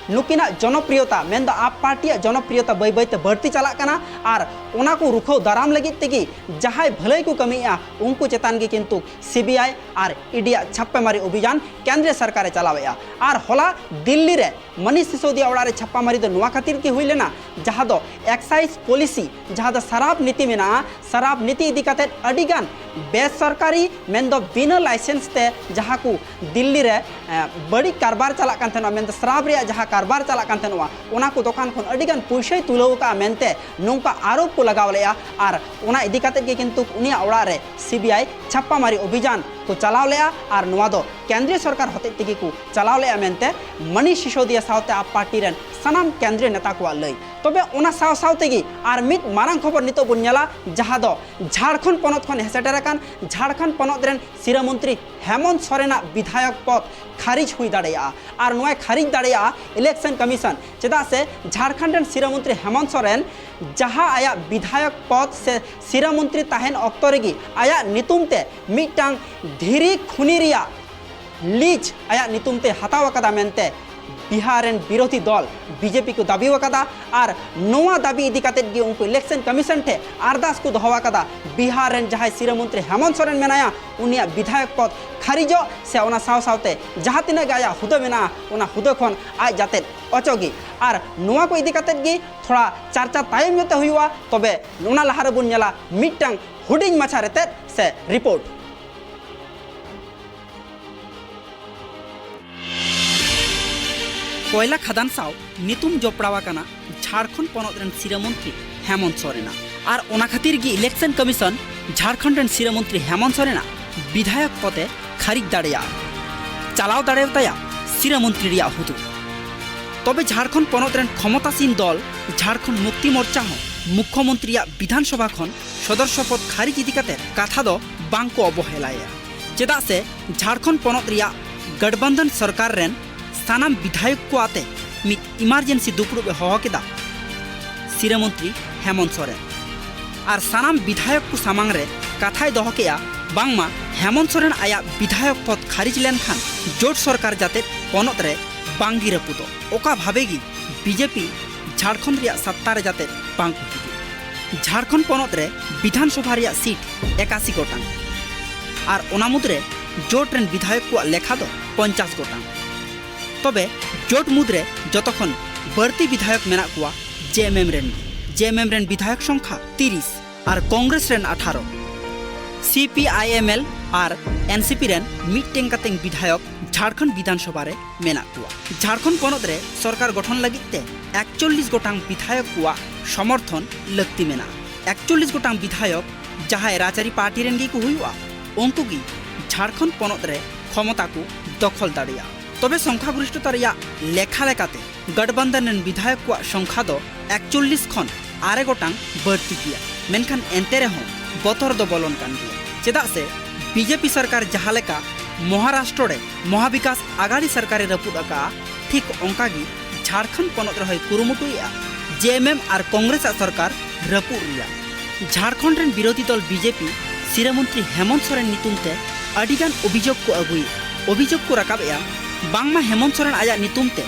ᱱᱩᱠᱤᱱᱟᱜ ᱡᱚᱱᱚᱯᱨᱤᱭᱚᱛᱟ, ᱢᱮᱱᱫᱚ ᱟᱯ ᱯᱟᱨᱴᱤᱭᱟᱜ ᱡᱚᱱᱚᱯᱨᱤᱭᱚᱛᱟ ᱵᱟᱹᱭ ᱵᱟᱹᱭᱛᱮ ᱵᱟᱹᱲᱛᱤ ᱪᱟᱞᱟᱜ ᱠᱟᱱᱟ᱾ ᱟᱨ ᱚᱱᱟ ᱠᱚ ᱨᱩᱠᱷᱟᱹᱣ ᱫᱟᱨᱟᱢ ᱞᱟᱹᱜᱤᱫ ᱛᱮᱜᱮ ᱡᱟᱦᱟᱸᱭ ᱵᱷᱟᱹᱞᱟᱹᱭ ᱠᱚ ᱠᱟᱹᱢᱤᱭᱮᱫᱼᱟ, ᱩᱱᱠᱩ ᱪᱮᱛᱟᱱ ᱜᱮ ᱠᱤᱱᱛᱩ C B I R E D ᱭᱟᱜ ᱪᱷᱟᱯᱟᱢᱟᱨᱤ ᱚᱵᱷᱤᱡᱟᱱ ᱠᱮᱱᱫᱨᱤᱭᱚ ᱥᱚᱨᱠᱟᱨᱮ ᱪᱟᱞᱟᱣᱮᱫᱼᱟ᱾ ᱟᱨ ᱦᱚᱞᱟ ᱫᱤᱞᱞᱤ ᱨᱮ ᱢᱚᱱᱤᱥ ᱥᱤᱥᱳᱫᱤᱭᱟ ᱚᱲᱟᱜ ᱨᱮ ᱪᱷᱟᱯᱟᱢᱟᱨᱤ ᱫᱚ ᱱᱚᱣᱟ ᱠᱷᱟᱹᱛᱤᱨ ᱜᱮ ᱦᱩᱭ ᱞᱮᱱᱟ, ᱡᱟᱦᱟᱸ ᱫᱚ ᱮᱠᱥᱟᱭᱤᱡᱽ ᱯᱚᱞᱤᱥᱤ, ᱡᱟᱦᱟᱸ ᱫᱚ ᱥᱟᱨᱟᱯ ᱱᱤᱛᱤ ᱢᱮᱱᱟᱜᱼᱟ, ᱥᱟᱨᱟᱯ ᱱᱤᱛᱤ ᱤᱫᱤ ᱠᱟᱛᱮ ᱟᱹᱰᱤᱜᱟᱱ ᱵᱮᱥᱚᱨᱠᱟᱨᱤ, ᱢᱮᱱᱫᱚ ᱵᱤᱱᱟᱹ ᱞᱟᱭᱥᱮᱱᱥ ᱛᱮ ᱡᱟᱦᱟᱸ ᱠᱚ ᱫᱤᱞᱞᱤ ᱨᱮ, ᱮ, ᱵᱟᱹᱲᱤᱡ ᱠᱟᱨᱵᱟᱨ ᱪᱟᱞᱟᱜ ᱠᱟᱱ ᱛᱟᱦᱮᱱᱟ, ᱢᱮᱱᱫᱚ ᱥᱟᱨᱟᱯ ᱨᱮᱭᱟᱜ ᱡᱟᱦᱟᱸ ᱠᱟᱨᱵᱟᱨ ᱪᱟᱞᱟᱜ ᱠᱟᱱ ᱛᱟᱦᱮᱱᱟ, ᱚᱱᱟ ᱠᱚ ᱫᱚᱠᱟᱱ ᱠᱷᱚᱱ ᱟᱹᱰᱤᱜᱟᱱ ᱯᱩᱭᱥᱟᱹᱭ ᱛᱩᱞᱟᱹᱣ ᱟᱠᱟᱫᱼᱟ ᱢᱮᱱᱛᱮ ᱱᱚᱝᱠᱟ ᱟᱨᱳᱯ ᱠᱚ ᱞᱟᱜᱟᱣ ᱞᱮᱫᱼᱟ᱾ ᱟᱨ ᱚᱱᱟ ᱤᱫᱤ ᱠᱟᱛᱮ ᱜᱮ ᱠᱤᱱᱛᱩ ᱩᱱᱤᱭᱟᱜ ᱚᱲᱟᱜ ᱨᱮ ᱥᱤ ᱵᱤ ᱟᱭ ᱪᱷᱟᱯᱟᱢᱟᱨᱤ ᱚᱵᱷᱤᱡᱟᱱ ᱠᱚ ᱪᱟᱞᱟᱣ ᱞᱮᱫᱼᱟ᱾ ᱟᱨ ᱱᱚᱣᱟ ᱫᱚ ᱠᱮᱱᱫᱨᱤᱭᱚ ᱥᱚᱨᱠᱟᱨ ᱦᱚᱛᱮᱡ ᱛᱮᱜᱮ ᱠᱚ ᱪᱟᱞᱟᱣ ᱞᱮᱫᱼᱟ ᱢᱮᱱᱛᱮ ᱢᱚᱱᱤᱥ ᱥᱤᱥᱳᱫᱤᱭᱟ ᱥᱟᱶᱛᱮ ᱟᱯ ᱯᱟᱨᱴᱤ ᱨᱮᱱ ᱥᱟᱱᱟᱢ ᱠᱮᱱᱫᱨᱤᱭᱚ ᱱᱮᱛᱟ ᱠᱚᱣᱟᱜ ᱞᱟᱹᱭ᱾ ᱛᱚᱵᱮ ᱚᱱᱟ ᱥᱟᱶ ᱥᱟᱶ ᱛᱮᱜᱮ ᱟᱨ ᱢᱤᱫ ᱢᱟᱨᱟᱝ ᱠᱷᱚᱵᱚᱨ ᱱᱤᱛᱚᱜ ᱵᱚᱱ ᱧᱮᱞᱟ, ᱡᱟᱦᱟᱸ ᱫᱚ ᱡᱷᱟᱲᱠᱷᱚᱸᱰ ᱯᱚᱱᱚᱛ ᱠᱷᱚᱱ ᱦᱮᱡ ᱥᱮᱴᱮᱨ ᱟᱠᱟᱱ ᱡᱷᱟᱲᱠᱷᱚᱸᱰ ᱯᱚᱱᱚᱛ ᱨᱮᱱ ᱥᱤᱨᱟᱹ ᱢᱚᱱᱛᱨᱤ ᱦᱮᱢᱚᱱᱛ ᱥᱚᱨᱮᱱᱟᱜ ᱵᱤᱫᱷᱟᱭᱚᱠ ᱯᱚᱫᱽ ᱠᱷᱟᱨᱤᱡ ᱦᱩᱭ ᱫᱟᱲᱮᱭᱟᱜᱼᱟ᱾ ᱟᱨ ᱱᱚᱣᱟᱭ ᱠᱷᱟᱨᱤᱡ ᱫᱟᱲᱮᱭᱟᱜᱼᱟ ᱤᱞᱮᱠᱥᱚᱱ ᱠᱚᱢᱤᱥᱚᱱ, ᱪᱮᱫᱟᱜ ᱥᱮ ᱡᱷᱟᱲᱠᱷᱚᱸᱰ ᱨᱮᱱ ᱥᱤᱨᱟᱹ ᱢᱚᱱᱛᱨᱤ ᱦᱮᱢᱚᱱᱛ ᱥᱚᱨᱮᱱ ᱡᱟᱦᱟᱸ ᱟᱭᱟᱜ ᱵᱤᱫᱷᱟᱭᱚᱠ ᱯᱚᱫᱽ ᱥᱮ ᱥᱤᱨᱟᱹ ᱢᱚᱱᱛᱨᱤ ᱛᱟᱦᱮᱱ ᱚᱠᱛᱚ ᱨᱮᱜᱮ ᱟᱭᱟᱜ ᱧᱩᱛᱩᱢ ᱛᱮ ᱢᱤᱫᱴᱟᱝ ᱫᱷᱤᱨᱤ ᱠᱷᱩᱱᱤ ᱨᱮᱭᱟᱜ ᱞᱤᱡᱽ ᱟᱭᱟᱜ ᱧᱩᱛᱩᱢ ᱛᱮ ᱦᱟᱛᱟᱣ ᱟᱠᱟᱫᱟ ᱢᱮᱱᱛᱮ ᱵᱤᱦᱟᱨ ᱨᱮᱱ ᱵᱤᱨᱳᱫᱷᱤ ᱫᱚᱞ ᱵᱤ ᱡᱮ ᱯᱤ ᱠᱚ ᱫᱟᱹᱵᱤ ᱟᱠᱟᱫᱟ᱾ ᱟᱨ ᱱᱚᱣᱟ ᱫᱟᱹᱵᱤ ᱤᱫᱤ ᱠᱟᱛᱮᱫ ᱜᱮ ᱩᱱᱠᱩ ᱤᱞᱮᱠᱥᱚᱱ ᱠᱚᱢᱤᱥᱚᱱ ᱴᱷᱮᱱ ᱟᱨᱫᱟᱥ ᱠᱚ ᱫᱚᱦᱚ ᱟᱠᱟᱫᱟ, ᱵᱤᱦᱟᱨ ᱨᱮᱱ ᱡᱟᱦᱟᱸᱭ ᱥᱤᱨᱟᱹ ᱢᱚᱱᱛᱨᱤ ᱦᱮᱢᱚᱱᱛ ᱥᱚᱨᱮᱱ ᱢᱮᱱᱟᱭᱟ, ᱩᱱᱤᱭᱟᱜ ᱵᱤᱫᱷᱟᱭᱚᱠ ᱯᱚᱫᱽ ᱠᱷᱟᱨᱤᱡᱚᱜ ᱥᱮ ᱚᱱᱟ ᱥᱟᱶ ᱥᱟᱶᱛᱮ ᱡᱟᱦᱟᱸ ᱛᱤᱱᱟᱹᱜ ᱜᱮ ᱟᱭᱟᱜ ᱦᱩᱫᱟᱹ ᱢᱮᱱᱟᱜᱼᱟ, ᱚᱱᱟ ᱦᱩᱫᱟᱹ ᱠᱷᱚᱱ ᱟᱡ ᱡᱟᱛᱮ ᱚᱪᱚᱜᱤ᱾ ᱟᱨ ᱱᱚᱣᱟ ᱠᱚ ᱤᱫᱤ ᱠᱟᱛᱮᱫ ᱜᱮ ᱛᱷᱚᱲᱟ ᱪᱟᱨᱪᱟ ᱛᱟᱭᱚᱢ ᱧᱚᱜ ᱛᱮ ᱦᱩᱭᱩᱜᱼᱟ᱾ ᱛᱚᱵᱮ ᱚᱱᱟ ᱞᱟᱦᱟ ᱨᱮᱵᱚᱱ ᱧᱮᱞᱟ ᱢᱤᱫᱴᱟᱝ ᱦᱩᱰᱤᱧ ᱢᱟᱪᱷᱟ ᱨᱮᱛᱮᱫ ᱥᱮ ᱨᱤᱯᱳᱨᱴ᱾ ᱠᱚᱭᱞᱟ ᱠᱷᱟᱫᱟᱱ ᱥᱟᱶ ᱧᱩᱛᱩᱢ ᱡᱚᱯᱲᱟᱣ ᱟᱠᱟᱱᱟ ᱡᱷᱟᱲᱠᱷᱚᱸᱰ ᱯᱚᱱᱚᱛ ᱨᱮᱱ ᱥᱤᱨᱟᱹ ᱢᱚᱱᱛᱨᱤ ᱦᱮᱢᱚᱱᱛ ᱥᱚᱨᱮᱱᱟᱜ᱾ ᱟᱨ ᱚᱱᱟ ᱠᱷᱟᱹᱛᱤᱨ ᱜᱮ election commission ᱡᱷᱟᱲᱠᱷᱚᱸᱰ ᱨᱮᱱ ᱥᱤᱨᱟᱹ ᱢᱚᱱᱛᱨᱤ ᱦᱮᱢᱚᱱᱛ ᱥᱚᱨᱮᱱᱟᱜ ᱵᱤᱫᱷᱟᱭᱚᱠ ᱯᱚᱫᱮ ᱠᱷᱟᱹᱨᱤᱡ ᱫᱟᱲᱮᱭᱟᱜᱼᱟ, ᱪᱟᱞᱟᱣ ᱫᱟᱲᱮᱭᱟᱛᱟᱭᱟ ᱥᱤᱨᱟᱹ ᱢᱚᱱᱛᱨᱤ ᱨᱮᱭᱟᱜ ᱦᱩᱫᱟᱹ᱾ ᱛᱚᱵᱮ ᱡᱷᱟᱲᱠᱷᱚᱸᱰ ᱯᱚᱱᱚᱛ ᱨᱮᱱ ᱠᱷᱚᱢᱚᱛᱟᱥᱤᱱ ᱫᱚᱞ ᱡᱷᱟᱲᱠᱷᱚᱸᱰ ᱢᱩᱠᱛᱤ ᱢᱳᱨᱪᱟ ᱦᱚᱸ ᱢᱩᱠᱷᱭᱚᱢᱚᱱᱛᱨᱤᱭᱟᱜ ᱵᱤᱫᱷᱟᱱ ᱥᱚᱵᱷᱟ ᱠᱷᱚᱱ ᱥᱚᱫᱚᱨ ᱥᱚᱯᱚᱫ ᱠᱷᱟᱹᱨᱤᱡ ᱤᱫᱤ ᱠᱟᱛᱮ ᱠᱟᱛᱷᱟ ᱫᱚ ᱵᱟᱝ ᱠᱚ ᱚᱵᱚᱦᱮᱞᱟᱭᱟ᱾ ᱪᱮᱫᱟᱜ ᱥᱮ ᱡᱷᱟᱲᱠᱷᱚᱸᱰ ᱯᱚᱱᱚᱛ ᱨᱮᱭᱟᱜ ᱜᱟᱴᱵᱟᱱᱫᱷᱚᱱ ᱥᱚᱨᱠᱟᱨ ᱨᱮᱱ ᱥᱟᱱᱟᱢ ᱵᱤᱫᱷᱟᱭᱚᱠ ᱠᱚ ᱟᱛᱮ ᱢᱤᱫ emergency ᱫᱩᱯᱲᱩᱵ ᱮ ᱦᱚᱦᱚ ᱠᱮᱫᱟ ᱥᱤᱨᱟᱹ ᱢᱚᱱᱛᱨᱤ ᱦᱮᱢᱚᱱᱛ ᱥᱚᱨᱮᱱ᱾ ᱟᱨ ᱥᱟᱱᱟᱢ ᱵᱤᱫᱷᱟᱭᱚᱠ ᱠᱚ ᱥᱟᱢᱟᱝ ᱨᱮ ᱠᱟᱛᱷᱟᱭ ᱫᱚᱦᱚ ᱠᱮᱫᱼᱟ, ᱵᱟᱝᱢᱟ ᱦᱮᱢᱚᱱᱛ ᱥᱚᱨᱮᱱ ᱟᱭᱟᱜ ᱵᱤᱫᱷᱟᱭᱚᱠ ᱯᱚᱫ ᱠᱷᱟᱨᱤᱡ ᱞᱮᱱᱠᱷᱟᱱ ᱡᱳᱴ ᱥᱚᱨᱠᱟᱨ ᱡᱟᱛᱮ ᱯᱚᱱᱚᱛ ᱨᱮ ᱵᱟᱝᱜᱮ ᱨᱟᱹᱯᱩᱫᱚᱜ, ᱚᱠᱟ ᱵᱷᱟᱵᱮ ᱜᱮ ᱵᱤᱡᱮᱯᱤ ᱡᱷᱟᱲᱠᱷᱚᱸᱰ ᱨᱮᱭᱟᱜ ᱥᱟᱛᱛᱟ ᱨᱮ ᱡᱟᱛᱮ ᱵᱟᱝ ᱠᱚ ᱦᱤᱡᱩᱜ᱾ ᱡᱷᱟᱲᱠᱷᱚᱸᱰ ᱯᱚᱱᱚᱛ ᱨᱮ ᱵᱤᱫᱷᱟᱱ ᱥᱚᱵᱷᱟ ᱨᱮᱭᱟᱜ ᱥᱤᱴ ᱮᱠᱟᱥᱤ ᱜᱚᱴᱟᱝ, ᱟᱨ ᱚᱱᱟ ᱢᱩᱫᱽᱨᱮ ᱡᱳᱴ ᱨᱮᱱ ᱵᱤᱫᱷᱟᱭᱚᱠ ᱠᱚᱣᱟᱜ ᱞᱮᱠᱷᱟ ᱫᱚ ᱯᱚᱧᱪᱟᱥ ᱜᱚᱴᱟᱝ᱾ ᱛᱚᱵᱮ ᱡᱳᱴ ᱢᱩᱫᱽᱨᱮ ᱡᱚᱛᱚ ᱠᱷᱚᱱ ᱵᱟᱹᱲᱛᱤ ᱵᱤᱫᱷᱟᱭᱚᱠ ᱢᱮᱱᱟᱜ ᱠᱚᱣᱟ ᱡᱮᱮᱢᱮᱢ ᱨᱮᱱ ᱜᱮ᱾ ᱡᱮᱮᱢᱮᱢ ᱨᱮᱱ ᱵᱤᱫᱷᱟᱭᱚᱠ ᱥᱚᱝᱠᱷᱟ ᱛᱤᱨᱤᱥ ᱟᱨ ᱠᱚᱝᱜᱨᱮᱥ ᱨᱮᱱ ᱟᱴᱷᱟᱨᱚ᱾ ᱥᱤᱯᱤᱟᱭᱮᱢᱮᱞ ᱟᱨ ᱮᱱᱥᱤᱯᱤ ᱨᱮᱱ ᱢᱤᱫᱴᱮᱱ ᱠᱟᱛᱮ ᱵᱤᱫᱷᱟᱭᱚᱠ ᱡᱷᱟᱲᱠᱷᱚᱸᱰ ᱵᱤᱫᱷᱟᱱ ᱥᱚᱵᱷᱟ ᱨᱮ ᱢᱮᱱᱟᱜ ᱠᱚᱣᱟ᱾ ᱡᱷᱟᱲᱠᱷᱚᱸᱰ ᱯᱚᱱᱚᱛ ᱨᱮ ᱥᱚᱨᱠᱟᱨ ᱜᱚᱴᱷᱚᱱ ᱞᱟᱹᱜᱤᱫ ᱛᱮ ᱮᱠᱪᱚᱞᱞᱤᱥ ᱜᱚᱴᱟᱝ ᱵᱤᱫᱷᱟᱭᱚᱠ ᱠᱚᱣᱟᱜ ᱥᱚᱢᱚᱨᱛᱷᱚᱱ ᱞᱟᱹᱠᱛᱤ ᱢᱮᱱᱟᱜᱼᱟ᱾ ᱮᱠᱪᱚᱞᱞᱤᱥ ᱜᱚᱴᱟᱝ ᱵᱤᱫᱷᱟᱭᱚᱠ ᱡᱟᱦᱟᱸᱭ ᱨᱟᱡᱽᱟᱹᱨᱤ ᱯᱟᱨᱴᱤ ᱨᱮᱱ ᱜᱮᱠᱚ ᱦᱩᱭᱩᱜᱼᱟ, ᱩᱱᱠᱩ ᱜᱮ ᱡᱷᱟᱲᱠᱷᱚᱸᱰ ᱯᱚᱱᱚᱛ ᱨᱮ ᱠᱷᱚᱢᱚᱛᱟ ᱠᱚ ᱫᱚᱠᱷᱚᱞ ᱫᱟᱲᱮᱭᱟᱜᱼᱟ᱾ ᱛᱚᱵᱮ ᱥᱚᱝᱠᱷᱟᱜᱚᱨᱤᱥᱴᱷᱚᱛᱟ ᱨᱮᱭᱟᱜ ᱞᱮᱠᱷᱟ ᱞᱮᱠᱟᱛᱮ ᱜᱟᱴᱵᱟᱱᱫᱷᱚᱱ ᱨᱮᱱ ᱵᱤᱫᱷᱟᱭᱚᱠ ᱠᱚᱣᱟᱜ ᱥᱚᱝᱠᱷᱟ ᱫᱚ ᱮᱠᱪᱚᱞᱞᱤᱥ ᱠᱷᱚᱱ ᱟᱨᱮ ᱜᱚᱴᱟᱝ ᱵᱟᱹᱲᱛᱤ ᱜᱮᱭᱟ᱾ ᱢᱮᱱᱠᱷᱟᱱ ᱮᱱᱛᱮ ᱨᱮᱦᱚᱸ ᱵᱚᱛᱚᱨ ᱫᱚ ᱵᱚᱞᱚᱱ ᱠᱟᱱ ᱜᱮᱭᱟ᱾ ᱪᱮᱫᱟᱜ ᱥᱮ ᱵᱤᱡᱮᱯᱤ ᱥᱚᱨᱠᱟᱨ ᱡᱟᱦᱟᱸ ᱞᱮᱠᱟ ᱢᱚᱦᱟᱨᱟᱥᱴᱨᱚ ᱨᱮ ᱢᱚᱦᱟᱵᱤᱠᱟᱥ ᱟᱜᱟᱲᱤ ᱥᱚᱨᱠᱟᱨᱮ ᱨᱟᱹᱯᱩᱫ ᱟᱠᱟᱫᱼᱟ, ᱴᱷᱤᱠ ᱚᱱᱠᱟ ᱜᱮ ᱡᱷᱟᱲᱠᱷᱚᱸᱰ ᱯᱚᱱᱚᱛ ᱨᱮᱦᱚᱸᱭ ᱠᱩᱨᱩᱢᱩᱴᱩᱭᱮᱫᱼᱟ ᱡᱮᱮᱢᱮᱢ ᱟᱨ ᱠᱚᱝᱜᱨᱮᱥ ᱟᱜ ᱥᱚᱨᱠᱟᱨ ᱨᱟᱹᱯᱩᱫ ᱨᱮᱭᱟᱜ᱾ ᱡᱷᱟᱲᱠᱷᱚᱸᱰ ᱨᱮᱱ ᱵᱤᱨᱳᱫᱷᱤ ᱫᱚᱞ ᱵᱤᱡᱮᱯᱤ ᱥᱤᱨᱟᱹ ᱢᱚᱱᱛᱨᱤ ᱦᱮᱢᱚᱱᱛ ᱥᱚᱨᱮᱱ ᱧᱩᱛᱩᱢ ᱛᱮ ᱟᱹᱰᱤᱜᱟᱱ ᱚᱵᱷᱤᱡᱳᱜᱽ ᱠᱚ ᱟᱹᱜᱩᱭᱮᱫᱼᱟ᱾ ᱚᱵᱷᱤᱡᱳᱜᱽ ᱠᱚ ᱨᱟᱠᱟᱵᱮᱫᱼᱟ, ᱵᱟᱝᱢᱟ ᱦᱮᱢᱚᱱᱛ ᱥᱚᱨᱮᱱ ᱟᱡᱟᱜ ᱧᱩᱛᱩᱢ ᱛᱮ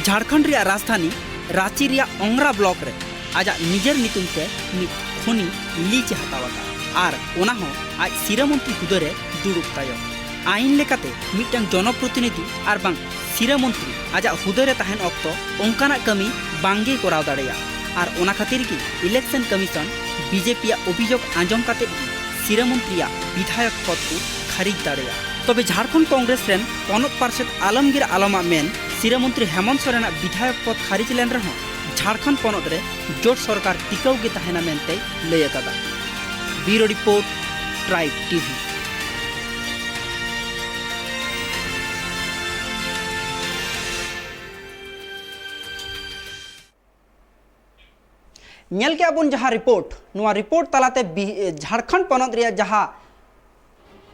ᱡᱷᱟᱲᱠᱷᱚᱸᱰ ᱨᱮᱭᱟᱜ ᱨᱟᱡᱽᱫᱷᱟᱱᱤ ᱨᱟᱸᱪᱤ ᱨᱮᱭᱟᱜ ᱚᱝᱨᱟ ᱵᱞᱚᱠ ᱨᱮ ᱟᱡᱟᱜ ᱱᱤᱡᱮᱨ ᱧᱩᱛᱩᱢ ᱛᱮ ᱢᱤᱫ ᱠᱷᱚᱱᱤ ᱞᱤᱡᱽ ᱮ ᱦᱟᱛᱟᱣ ᱟᱠᱟᱫᱼᱟ, ᱟᱨ ᱚᱱᱟ ᱦᱚᱸ ᱟᱡ ᱥᱤᱨᱟᱹ ᱢᱚᱱᱛᱨᱤ ᱦᱩᱫᱟᱹ ᱨᱮ ᱫᱩᱲᱩᱵ ᱛᱟᱭᱚᱢ᱾ ᱟᱭᱤᱱ ᱞᱮᱠᱟᱛᱮ ᱢᱤᱫᱴᱟᱝ ᱡᱚᱱᱚᱯᱨᱚᱛᱤᱱᱤᱫᱷᱤ ᱟᱨ ᱵᱟᱝ ᱥᱤᱨᱟᱹ ᱢᱚᱱᱛᱨᱤ ᱟᱡᱟᱜ ᱦᱩᱫᱟᱹ ᱨᱮ ᱛᱟᱦᱮᱱ ᱚᱠᱛᱚ ᱚᱱᱠᱟᱱᱟᱜ ᱠᱟᱹᱢᱤ ᱵᱟᱝᱜᱮ ᱠᱚᱨᱟᱣ ᱫᱟᱲᱮᱭᱟᱜᱼᱟ, ᱟᱨ ᱚᱱᱟ ᱠᱷᱟᱹᱛᱤᱨ ᱜᱮ election commission ᱵᱤᱡᱮᱯᱤ ᱟᱜ ᱚᱵᱷᱤᱡᱳᱜᱽ ᱟᱸᱡᱚᱢ ᱠᱟᱛᱮ ᱜᱮ ᱥᱤᱨᱟᱹ ᱢᱚᱱᱛᱨᱤᱭᱟᱜ ᱵᱤᱫᱷᱟᱭᱚᱠ ᱯᱚᱫ ᱠᱚ ᱠᱷᱟᱨᱤᱡ ᱫᱟᱲᱮᱭᱟᱜᱼᱟ᱾ ᱛᱚᱵᱮ ᱡᱷᱟᱲᱠᱷᱚᱸᱰ ᱠᱚᱝᱜᱨᱮᱥ ᱨᱮᱱ ᱯᱚᱱᱚᱛ ᱯᱟᱨᱥᱮᱛ ᱟᱞᱚᱢᱜᱤᱨ ᱟᱞᱚᱢᱟᱜ ᱢᱮᱱ, ᱥᱤᱨᱟᱹ ᱢᱚᱱᱛᱨᱤ ᱦᱮᱢᱚᱱᱛ ᱥᱚᱨᱮᱱᱟᱜ ᱵᱤᱫᱷᱟᱭᱚᱠ ᱯᱚᱫᱽ ᱠᱷᱟᱨᱤᱡ ᱞᱮᱱ ᱨᱮᱦᱚᱸ ᱡᱷᱟᱲᱠᱷᱚᱸᱰ ᱯᱚᱱᱚᱛ ᱨᱮ ᱡᱳᱴ ᱥᱚᱨᱠᱟᱨ ᱴᱤᱠᱟᱹᱣ ᱜᱮ ᱛᱟᱦᱮᱱᱟ ᱢᱮᱱᱛᱮᱭ ᱞᱟᱹᱭ ᱟᱠᱟᱫᱟ᱾ ᱵᱤᱭᱩᱨᱳ ᱨᱤᱯᱳᱨᱴ, ᱴᱨᱟᱭᱤᱵᱽ ᱴᱤᱵᱷᱤ᱾ ᱧᱮᱞ ᱠᱮᱜᱼᱟ ᱵᱚᱱ ᱡᱟᱦᱟᱸ ᱨᱤᱯᱳᱨᱴ, ᱱᱚᱣᱟ ᱨᱤᱯᱳᱨᱴ ᱛᱟᱞᱟᱛᱮ ᱵᱤ-, ᱡᱷᱟᱲᱠᱷᱚᱸᱰ ᱯᱚᱱᱚᱛ ᱨᱮᱭᱟᱜ ᱡᱟᱦᱟᱸ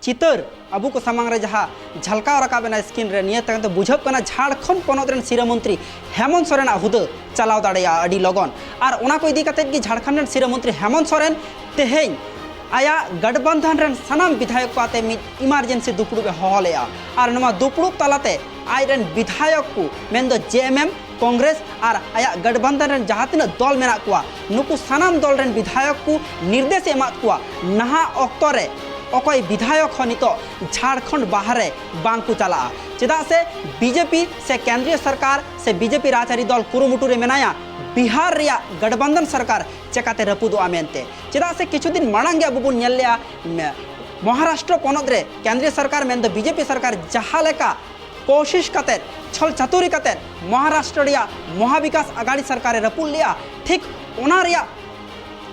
ᱪᱤᱛᱟᱹᱨ ᱟᱵᱚ ᱠᱚ ᱥᱟᱢᱟᱝ ᱨᱮ ᱡᱟᱦᱟᱸ ᱡᱷᱟᱞᱠᱟᱣ ᱨᱟᱠᱟᱵ ᱮᱱᱟ ᱥᱠᱨᱤᱱ ᱨᱮ, ᱱᱤᱭᱟᱹ ᱛᱟᱭᱚᱢ ᱛᱮ ᱵᱩᱡᱷᱟᱹᱜ ᱠᱟᱱᱟ ᱡᱷᱟᱲᱠᱷᱚᱸᱰ ᱯᱚᱱᱚᱛ ᱨᱮᱱ ᱥᱤᱨᱟᱹ ᱢᱚᱱᱛᱨᱤ ᱦᱮᱢᱚᱱᱛ ᱥᱚᱨᱮᱱᱟᱜ ᱦᱩᱫᱟᱹ ᱪᱟᱞᱟᱣ ᱫᱟᱲᱮᱭᱟᱜᱼᱟ ᱟᱹᱰᱤ ᱞᱚᱜᱚᱱ᱾ ᱟᱨ ᱚᱱᱟ ᱠᱚ ᱤᱫᱤ ᱠᱟᱛᱮᱫ ᱜᱮ ᱡᱷᱟᱲᱠᱷᱚᱸᱰ ᱨᱮᱱ ᱥᱤᱨᱟᱹ ᱢᱚᱱᱛᱨᱤ ᱦᱮᱢᱚᱱᱛ ᱥᱚᱨᱮᱱ ᱛᱮᱦᱮᱧ ᱟᱭᱟᱜ ᱜᱟᱴᱵᱟᱱᱫᱷᱟᱱ ᱨᱮᱱ ᱥᱟᱱᱟᱢ ᱵᱤᱫᱷᱟᱭᱚᱠ ᱠᱚ ᱟᱛᱮ ᱢᱤᱫ ᱤᱢᱟᱨᱡᱮᱱᱥᱤ ᱫᱩᱯᱲᱩᱵ ᱮ ᱦᱚᱦᱚ ᱞᱮᱫᱼᱟ᱾ ᱟᱨ ᱱᱚᱣᱟ ᱫᱩᱯᱲᱩᱵ ᱛᱟᱞᱟᱛᱮ ᱟᱡ ᱨᱮᱱ ᱵᱤᱫᱷᱟᱭᱚᱠ ᱠᱚ, ᱢᱮᱱᱫᱚ ᱡᱮ ᱮᱢ ᱮᱢ, ᱠᱚᱝᱜᱨᱮᱥ ᱟᱨ ᱟᱭᱟᱜ ᱜᱟᱴᱵᱟᱱᱫᱷᱟᱱ ᱨᱮᱱ ᱡᱟᱦᱟᱸ ᱛᱤᱱᱟᱹᱜ ᱫᱚᱞ ᱢᱮᱱᱟᱜ ᱠᱚᱣᱟ, ᱱᱩᱠᱩ ᱥᱟᱱᱟᱢ ᱫᱚᱞ ᱨᱮᱱ ᱵᱤᱫᱷᱟᱭᱚᱠ ᱠᱚ ᱱᱤᱨᱫᱮᱥ ᱮ ᱮᱢᱟᱫ ᱠᱚᱣᱟ, ᱱᱟᱦᱟᱜ ᱚᱠᱛᱚ ᱨᱮ ᱚᱠᱚᱭ ᱵᱤᱫᱷᱟᱭᱚᱠ ᱦᱚᱸ ᱱᱤᱛᱚᱜ ᱡᱷᱟᱲᱠᱷᱚᱸᱰ ᱵᱟᱦᱨᱮ ᱵᱟᱝ ᱠᱚ ᱪᱟᱞᱟᱜᱼᱟ᱾ ᱪᱮᱫᱟᱜ ᱥᱮ ᱵᱤᱡᱮᱯᱤ ᱥᱮ ᱠᱮᱱᱫᱨᱤᱭᱚ ᱥᱚᱨᱠᱟᱨ ᱥᱮ ᱵᱤᱡᱮᱯᱤ ᱨᱟᱡᱽᱟᱹᱨᱤ ᱫᱚᱞ ᱠᱩᱨᱩᱢᱩᱴᱩ ᱨᱮ ᱢᱮᱱᱟᱭᱟ ᱵᱤᱦᱟᱨ ᱨᱮᱭᱟᱜ ᱜᱟᱴᱵᱟᱱᱫᱷᱟᱱ ᱥᱚᱨᱠᱟᱨ ᱪᱮᱠᱟᱛᱮ ᱨᱟᱹᱯᱩᱫᱚᱜᱼᱟ ᱢᱮᱱᱛᱮ᱾ ᱪᱮᱫᱟᱜ ᱥᱮ ᱠᱤᱪᱷᱩ ᱫᱤᱱ ᱢᱟᱲᱟᱝ ᱜᱮ ᱟᱵᱚ ᱵᱚᱱ ᱧᱮᱞ ᱞᱮᱜᱼᱟ, ᱢᱮ-, ᱢᱚᱦᱟᱨᱟᱥᱴᱨᱚ ᱯᱚᱱᱚᱛ ᱨᱮ ᱠᱮᱱᱫᱨᱤᱭᱚ ᱥᱚᱨᱠᱟᱨ ᱢᱮᱱᱫᱚ ᱵᱤᱡᱮᱯᱤ ᱥᱚᱨᱠᱟᱨ ᱡᱟᱦᱟᱸ ᱞᱮᱠᱟ ᱠᱳᱥᱤᱥ ᱠᱟᱛᱮᱫ, ᱪᱷᱚᱞ ᱪᱟᱛᱩᱨᱤ ᱠᱟᱛᱮᱫ ᱢᱚᱦᱟᱨᱟᱥᱴᱨᱚ ᱨᱮᱭᱟᱜ ᱢᱚᱦᱟᱵᱤᱠᱟᱥ ᱟᱜᱟᱲᱤ ᱥᱚᱨᱠᱟᱨᱮ ᱨᱟᱹᱯᱩᱫ ᱞᱮᱜᱼᱟ, ᱴᱷᱤᱠ ᱚᱱᱟ ᱨᱮᱭᱟᱜ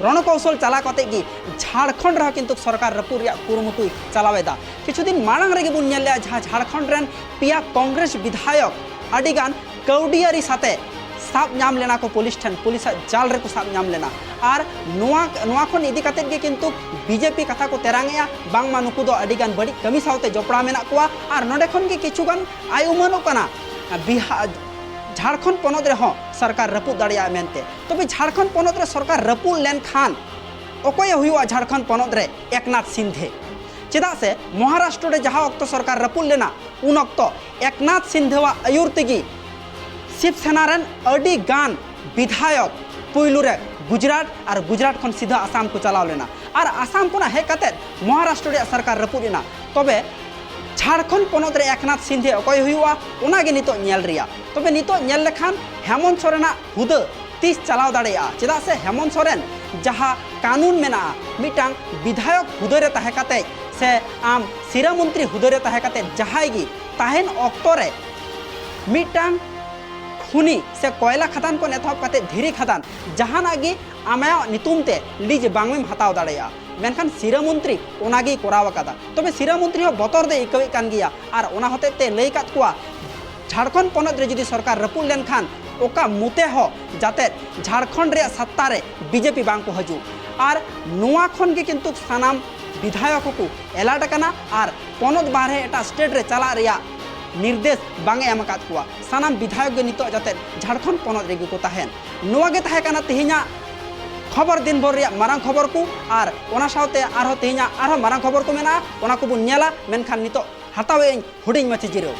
ᱨᱚᱬᱚᱠᱳᱣᱥᱚᱞ ᱪᱟᱞᱟᱣ ᱠᱟᱛᱮᱫ ᱜᱮ ᱡᱷᱟᱲᱠᱷᱚᱸᱰ ᱨᱮᱦᱚᱸ ᱠᱤᱱᱛᱩ ᱥᱚᱨᱠᱟᱨ ᱨᱟᱹᱯᱩᱫ ᱨᱮᱭᱟᱜ ᱠᱩᱨᱩᱢᱩᱴᱩᱭ ᱪᱟᱞᱟᱣ ᱮᱫᱟ᱾ ᱠᱤᱪᱷᱩ ᱫᱤᱱ ᱢᱟᱲᱟᱝ ᱨᱮᱜᱮ ᱵᱚᱱ ᱧᱮᱞ ᱞᱮᱜᱼᱟ, ᱡᱟᱦᱟᱸ ᱡᱷᱟᱲᱠᱷᱚᱸᱰ ᱨᱮᱱ ᱯᱮᱭᱟ ᱠᱚᱝᱜᱨᱮᱥ ᱵᱤᱫᱷᱟᱭᱚᱠ ᱟᱹᱰᱤᱜᱟᱱ ᱠᱟᱹᱣᱰᱤᱭᱟᱹᱨᱤ ᱥᱟᱛᱮ ᱥᱟᱵ ᱧᱟᱢ ᱞᱮᱱᱟ ᱠᱚ ᱯᱩᱞᱤᱥ ᱴᱷᱮᱱ, ᱯᱩᱞᱤᱥᱟᱜ ᱡᱟᱞ ᱨᱮᱠᱚ ᱥᱟᱵ ᱧᱟᱢ ᱞᱮᱱᱟ᱾ ᱟᱨ ᱱᱚᱣᱟ, ᱱᱚᱣᱟ ᱠᱷᱚᱱ ᱤᱫᱤ ᱠᱟᱛᱮᱫ ᱜᱮ ᱠᱤᱱᱛᱩ ᱵᱤᱡᱮᱯᱤ ᱠᱟᱛᱷᱟ ᱠᱚ ᱛᱮᱨᱟᱝ ᱮᱜᱼᱟ, ᱵᱟᱝᱢᱟ ᱱᱩᱠᱩ ᱫᱚ ᱟᱹᱰᱤᱜᱟᱱ ᱵᱟᱹᱲᱤᱡ ᱠᱟᱹᱢᱤ ᱥᱟᱶᱛᱮ ᱡᱚᱯᱲᱟᱣ ᱢᱮᱱᱟᱜ ᱠᱚᱣᱟ᱾ ᱟᱨ ᱱᱚᱰᱮ ᱠᱷᱚᱱ ᱜᱮ ᱠᱤᱪᱷᱩ ᱜᱟᱱ ᱟᱭ ᱩᱢᱟᱹᱱᱚᱜ ᱠᱟᱱᱟ, ᱵᱤᱦᱟ-, ᱡᱷᱟᱲᱠᱷᱚᱸᱰ ᱯᱚᱱᱚᱛ ᱨᱮᱦᱚᱸ ᱥᱚᱨᱠᱟᱨ ᱨᱟᱹᱯᱩᱫ ᱫᱟᱲᱮᱭᱟᱜᱼᱟ ᱢᱮᱱᱛᱮ᱾ ᱛᱚᱵᱮ ᱡᱷᱟᱲᱠᱷᱚᱸᱰ ᱯᱚᱱᱚᱛ ᱨᱮ ᱥᱚᱨᱠᱟᱨ ᱨᱟᱹᱯᱩᱫ ᱞᱮᱱᱠᱷᱟᱱ ᱚᱠᱚᱭᱮ ᱦᱩᱭᱩᱜᱼᱟ ᱡᱷᱟᱲᱠᱷᱚᱸᱰ ᱯᱚᱱᱚᱛ ᱨᱮ? ᱮᱠᱱᱟᱛᱷ ᱥᱤᱱᱫᱷᱮ᱾ ᱪᱮᱫᱟᱜ ᱥᱮ ᱢᱚᱦᱟᱨᱟᱥᱴᱨᱚ ᱨᱮ ᱡᱟᱦᱟᱸ ᱚᱠᱛᱚ ᱥᱚᱨᱠᱟᱨ ᱨᱟᱹᱯᱩᱫ ᱞᱮᱱᱟ, ᱩᱱ ᱚᱠᱛᱚ ᱮᱠᱱᱟᱛᱷ ᱥᱤᱱᱫᱷᱮᱣᱟᱜ ᱟᱹᱭᱩᱨ ᱛᱮᱜᱮ ᱥᱤᱵ ᱥᱮᱱᱟ ᱨᱮᱱ ᱟᱹᱰᱤ ᱜᱟᱱ ᱵᱤᱫᱷᱟᱭᱚᱠ ᱯᱩᱭᱞᱩ ᱨᱮ ᱜᱩᱡᱽᱨᱟᱴ ᱟᱨ ᱜᱩᱡᱽᱨᱟᱴ ᱠᱷᱚᱱ ᱥᱤᱫᱷᱟᱹ ᱟᱥᱟᱢ ᱠᱚ ᱪᱟᱞᱟᱣ ᱞᱮᱱᱟ᱾ ᱟᱨ ᱟᱥᱟᱢ ᱠᱷᱚᱱᱟᱜ ᱦᱮᱡ ᱠᱟᱛᱮᱫ ᱢᱚᱦᱟᱨᱟᱥᱴᱨᱚ ᱨᱮᱭᱟᱜ ᱥᱚᱨᱠᱟᱨ ᱨᱟᱹᱯᱩᱫ ᱮᱱᱟ᱾ ᱛᱚᱵᱮ ᱡᱷᱟᱲᱠᱷᱚᱸᱰ ᱯᱚᱱᱚᱛ ᱨᱮ ᱮᱠᱱᱟᱛᱷ ᱥᱤᱱᱫᱷᱮ ᱚᱠᱚᱭ ᱦᱩᱭᱩᱜᱼᱟ, ᱚᱱᱟᱜᱮ ᱱᱤᱛᱚᱜ ᱧᱮᱞ ᱨᱮᱭᱟᱜ᱾ ᱛᱚᱵᱮ ᱱᱤᱛᱚᱜ ᱧᱮᱞ ᱞᱮᱠᱷᱟᱱ ᱦᱮᱢᱚᱱᱛ ᱥᱚᱨᱮᱱᱟᱜ ᱦᱩᱫᱟᱹ ᱛᱤᱥ ᱪᱟᱞᱟᱣ ᱫᱟᱲᱮᱭᱟᱜᱼᱟ? ᱪᱮᱫᱟᱜ ᱥᱮ ᱦᱮᱢᱚᱱᱛ ᱥᱚᱨᱮᱱ ᱡᱟᱦᱟᱸ ᱠᱟᱹᱱᱩᱱ ᱢᱮᱱᱟᱜᱼᱟ, ᱢᱤᱫᱴᱟᱝ ᱵᱤᱫᱷᱟᱭᱚᱠ ᱦᱩᱫᱟᱹ ᱨᱮ ᱛᱟᱦᱮᱸ ᱠᱟᱛᱮ ᱥᱮ ᱟᱢ ᱥᱤᱨᱟᱹ ᱢᱚᱱᱛᱨᱤ ᱦᱩᱫᱟᱹ ᱨᱮ ᱛᱟᱦᱮᱸ ᱠᱟᱛᱮ ᱡᱟᱦᱟᱸᱭ ᱜᱮ ᱛᱟᱦᱮᱱ ᱚᱠᱛᱚ ᱨᱮ ᱢᱤᱫᱴᱟᱝ ᱠᱷᱩᱱᱤ ᱥᱮ ᱠᱚᱭᱞᱟ ᱠᱷᱟᱫᱟᱱ ᱠᱷᱚᱱ ᱮᱛᱚᱦᱚᱵ ᱠᱟᱛᱮ ᱫᱷᱤᱨᱤ ᱠᱷᱟᱫᱟᱱ, ᱡᱟᱦᱟᱱᱟᱜ ᱜᱮ ᱟᱢᱟᱜ ᱧᱩᱛᱩᱢ ᱛᱮ ᱞᱤᱡ ᱵᱟᱝ ᱮᱢ ᱦᱟᱛᱟᱣ ᱫᱟᱲᱮᱭᱟᱜᱼᱟ᱾ ᱢᱮᱱᱠᱷᱟᱱ ᱥᱤᱨᱟᱹ ᱢᱚᱱᱛᱨᱤ ᱚᱱᱟ ᱜᱮᱭ ᱠᱚᱨᱟᱣ ᱟᱠᱟᱫᱟ᱾ ᱛᱚᱵᱮ ᱥᱤᱨᱟᱹ ᱢᱚᱱᱛᱨᱤ ᱦᱚᱸ ᱵᱚᱛᱚᱨ ᱫᱚᱭ ᱟᱹᱭᱠᱟᱹᱣᱮᱫ ᱠᱟᱱ ᱜᱮᱭᱟ ᱟᱨ ᱚᱱᱟ ᱦᱚᱛᱮᱡ ᱛᱮ ᱞᱟᱹᱭ ᱟᱠᱟᱫ ᱠᱚᱣᱟ, ᱡᱷᱟᱲᱠᱷᱚᱸᱰ ᱯᱚᱱᱚᱛ ᱨᱮ ᱡᱩᱫᱤ ᱥᱚᱨᱠᱟᱨ ᱨᱟᱹᱯᱩᱫ ᱞᱮᱱᱠᱷᱟᱱ ᱚᱠᱟ ᱢᱩᱛᱮ ᱦᱚᱸ ᱡᱟᱛᱮ ᱡᱷᱟᱲᱠᱷᱚᱸᱰ ᱨᱮᱭᱟᱜ ᱥᱟᱛᱛᱟ ᱨᱮ ᱵᱤᱡᱮᱯᱤ ᱵᱟᱝ ᱠᱚ ᱦᱤᱡᱩᱜ᱾ ᱟᱨ ᱱᱚᱣᱟ ᱠᱷᱚᱱ ᱜᱮ ᱠᱤᱱᱛᱩ ᱥᱟᱱᱟᱢ ᱵᱤᱫᱷᱟᱭᱚᱠ ᱠᱚ ᱮᱞᱟᱨᱴ ᱟᱠᱟᱱᱟ ᱟᱨ ᱯᱚᱱᱚᱛ ᱵᱟᱦᱨᱮ ᱮᱴᱟᱜ ᱥᱴᱮᱴ ᱨᱮ ᱪᱟᱞᱟᱜ ᱨᱮᱭᱟᱜ ᱱᱤᱨᱫᱮᱥ ᱵᱟᱝ ᱮ ᱮᱢ ᱟᱠᱟᱫ ᱠᱚᱣᱟ᱾ ᱥᱟᱱᱟᱢ ᱵᱤᱫᱷᱟᱭᱚᱠ ᱜᱮ ᱱᱤᱛᱚᱜ ᱡᱟᱛᱮ ᱡᱷᱟᱲᱠᱷᱚᱸᱰ ᱯᱚᱱᱚᱛ ᱨᱮᱜᱮ ᱠᱚ ᱛᱟᱦᱮᱱ᱾ ᱱᱚᱣᱟ ᱜᱮ ᱛᱟᱦᱮᱸ ᱠᱟᱱᱟ ᱛᱮᱦᱮᱧᱟᱜ ᱠᱷᱚᱵᱚᱨ ᱫᱤᱱ ᱵᱷᱳᱨ ᱨᱮᱭᱟᱜ ᱢᱟᱨᱟᱝ ᱠᱷᱚᱵᱚᱨ ᱠᱚ᱾ ᱟᱨ ᱚᱱᱟ ᱥᱟᱶᱛᱮ ᱟᱨᱦᱚᱸ ᱛᱮᱦᱮᱧᱟᱜ ᱟᱨᱦᱚᱸ ᱢᱟᱨᱟᱝ ᱠᱷᱚᱵᱚᱨ ᱠᱚ ᱢᱮᱱᱟᱜᱼᱟ, ᱚᱱᱟ ᱠᱚᱵᱚᱱ ᱧᱮᱞᱟ᱾ ᱢᱮᱱᱠᱷᱟᱱ ᱱᱤᱛᱚᱜ ᱦᱟᱛᱟᱣᱮᱫ ᱟᱹᱧ ᱦᱩᱰᱤᱧ ᱢᱟᱪᱷᱟ ᱡᱤᱨᱟᱹᱣ᱾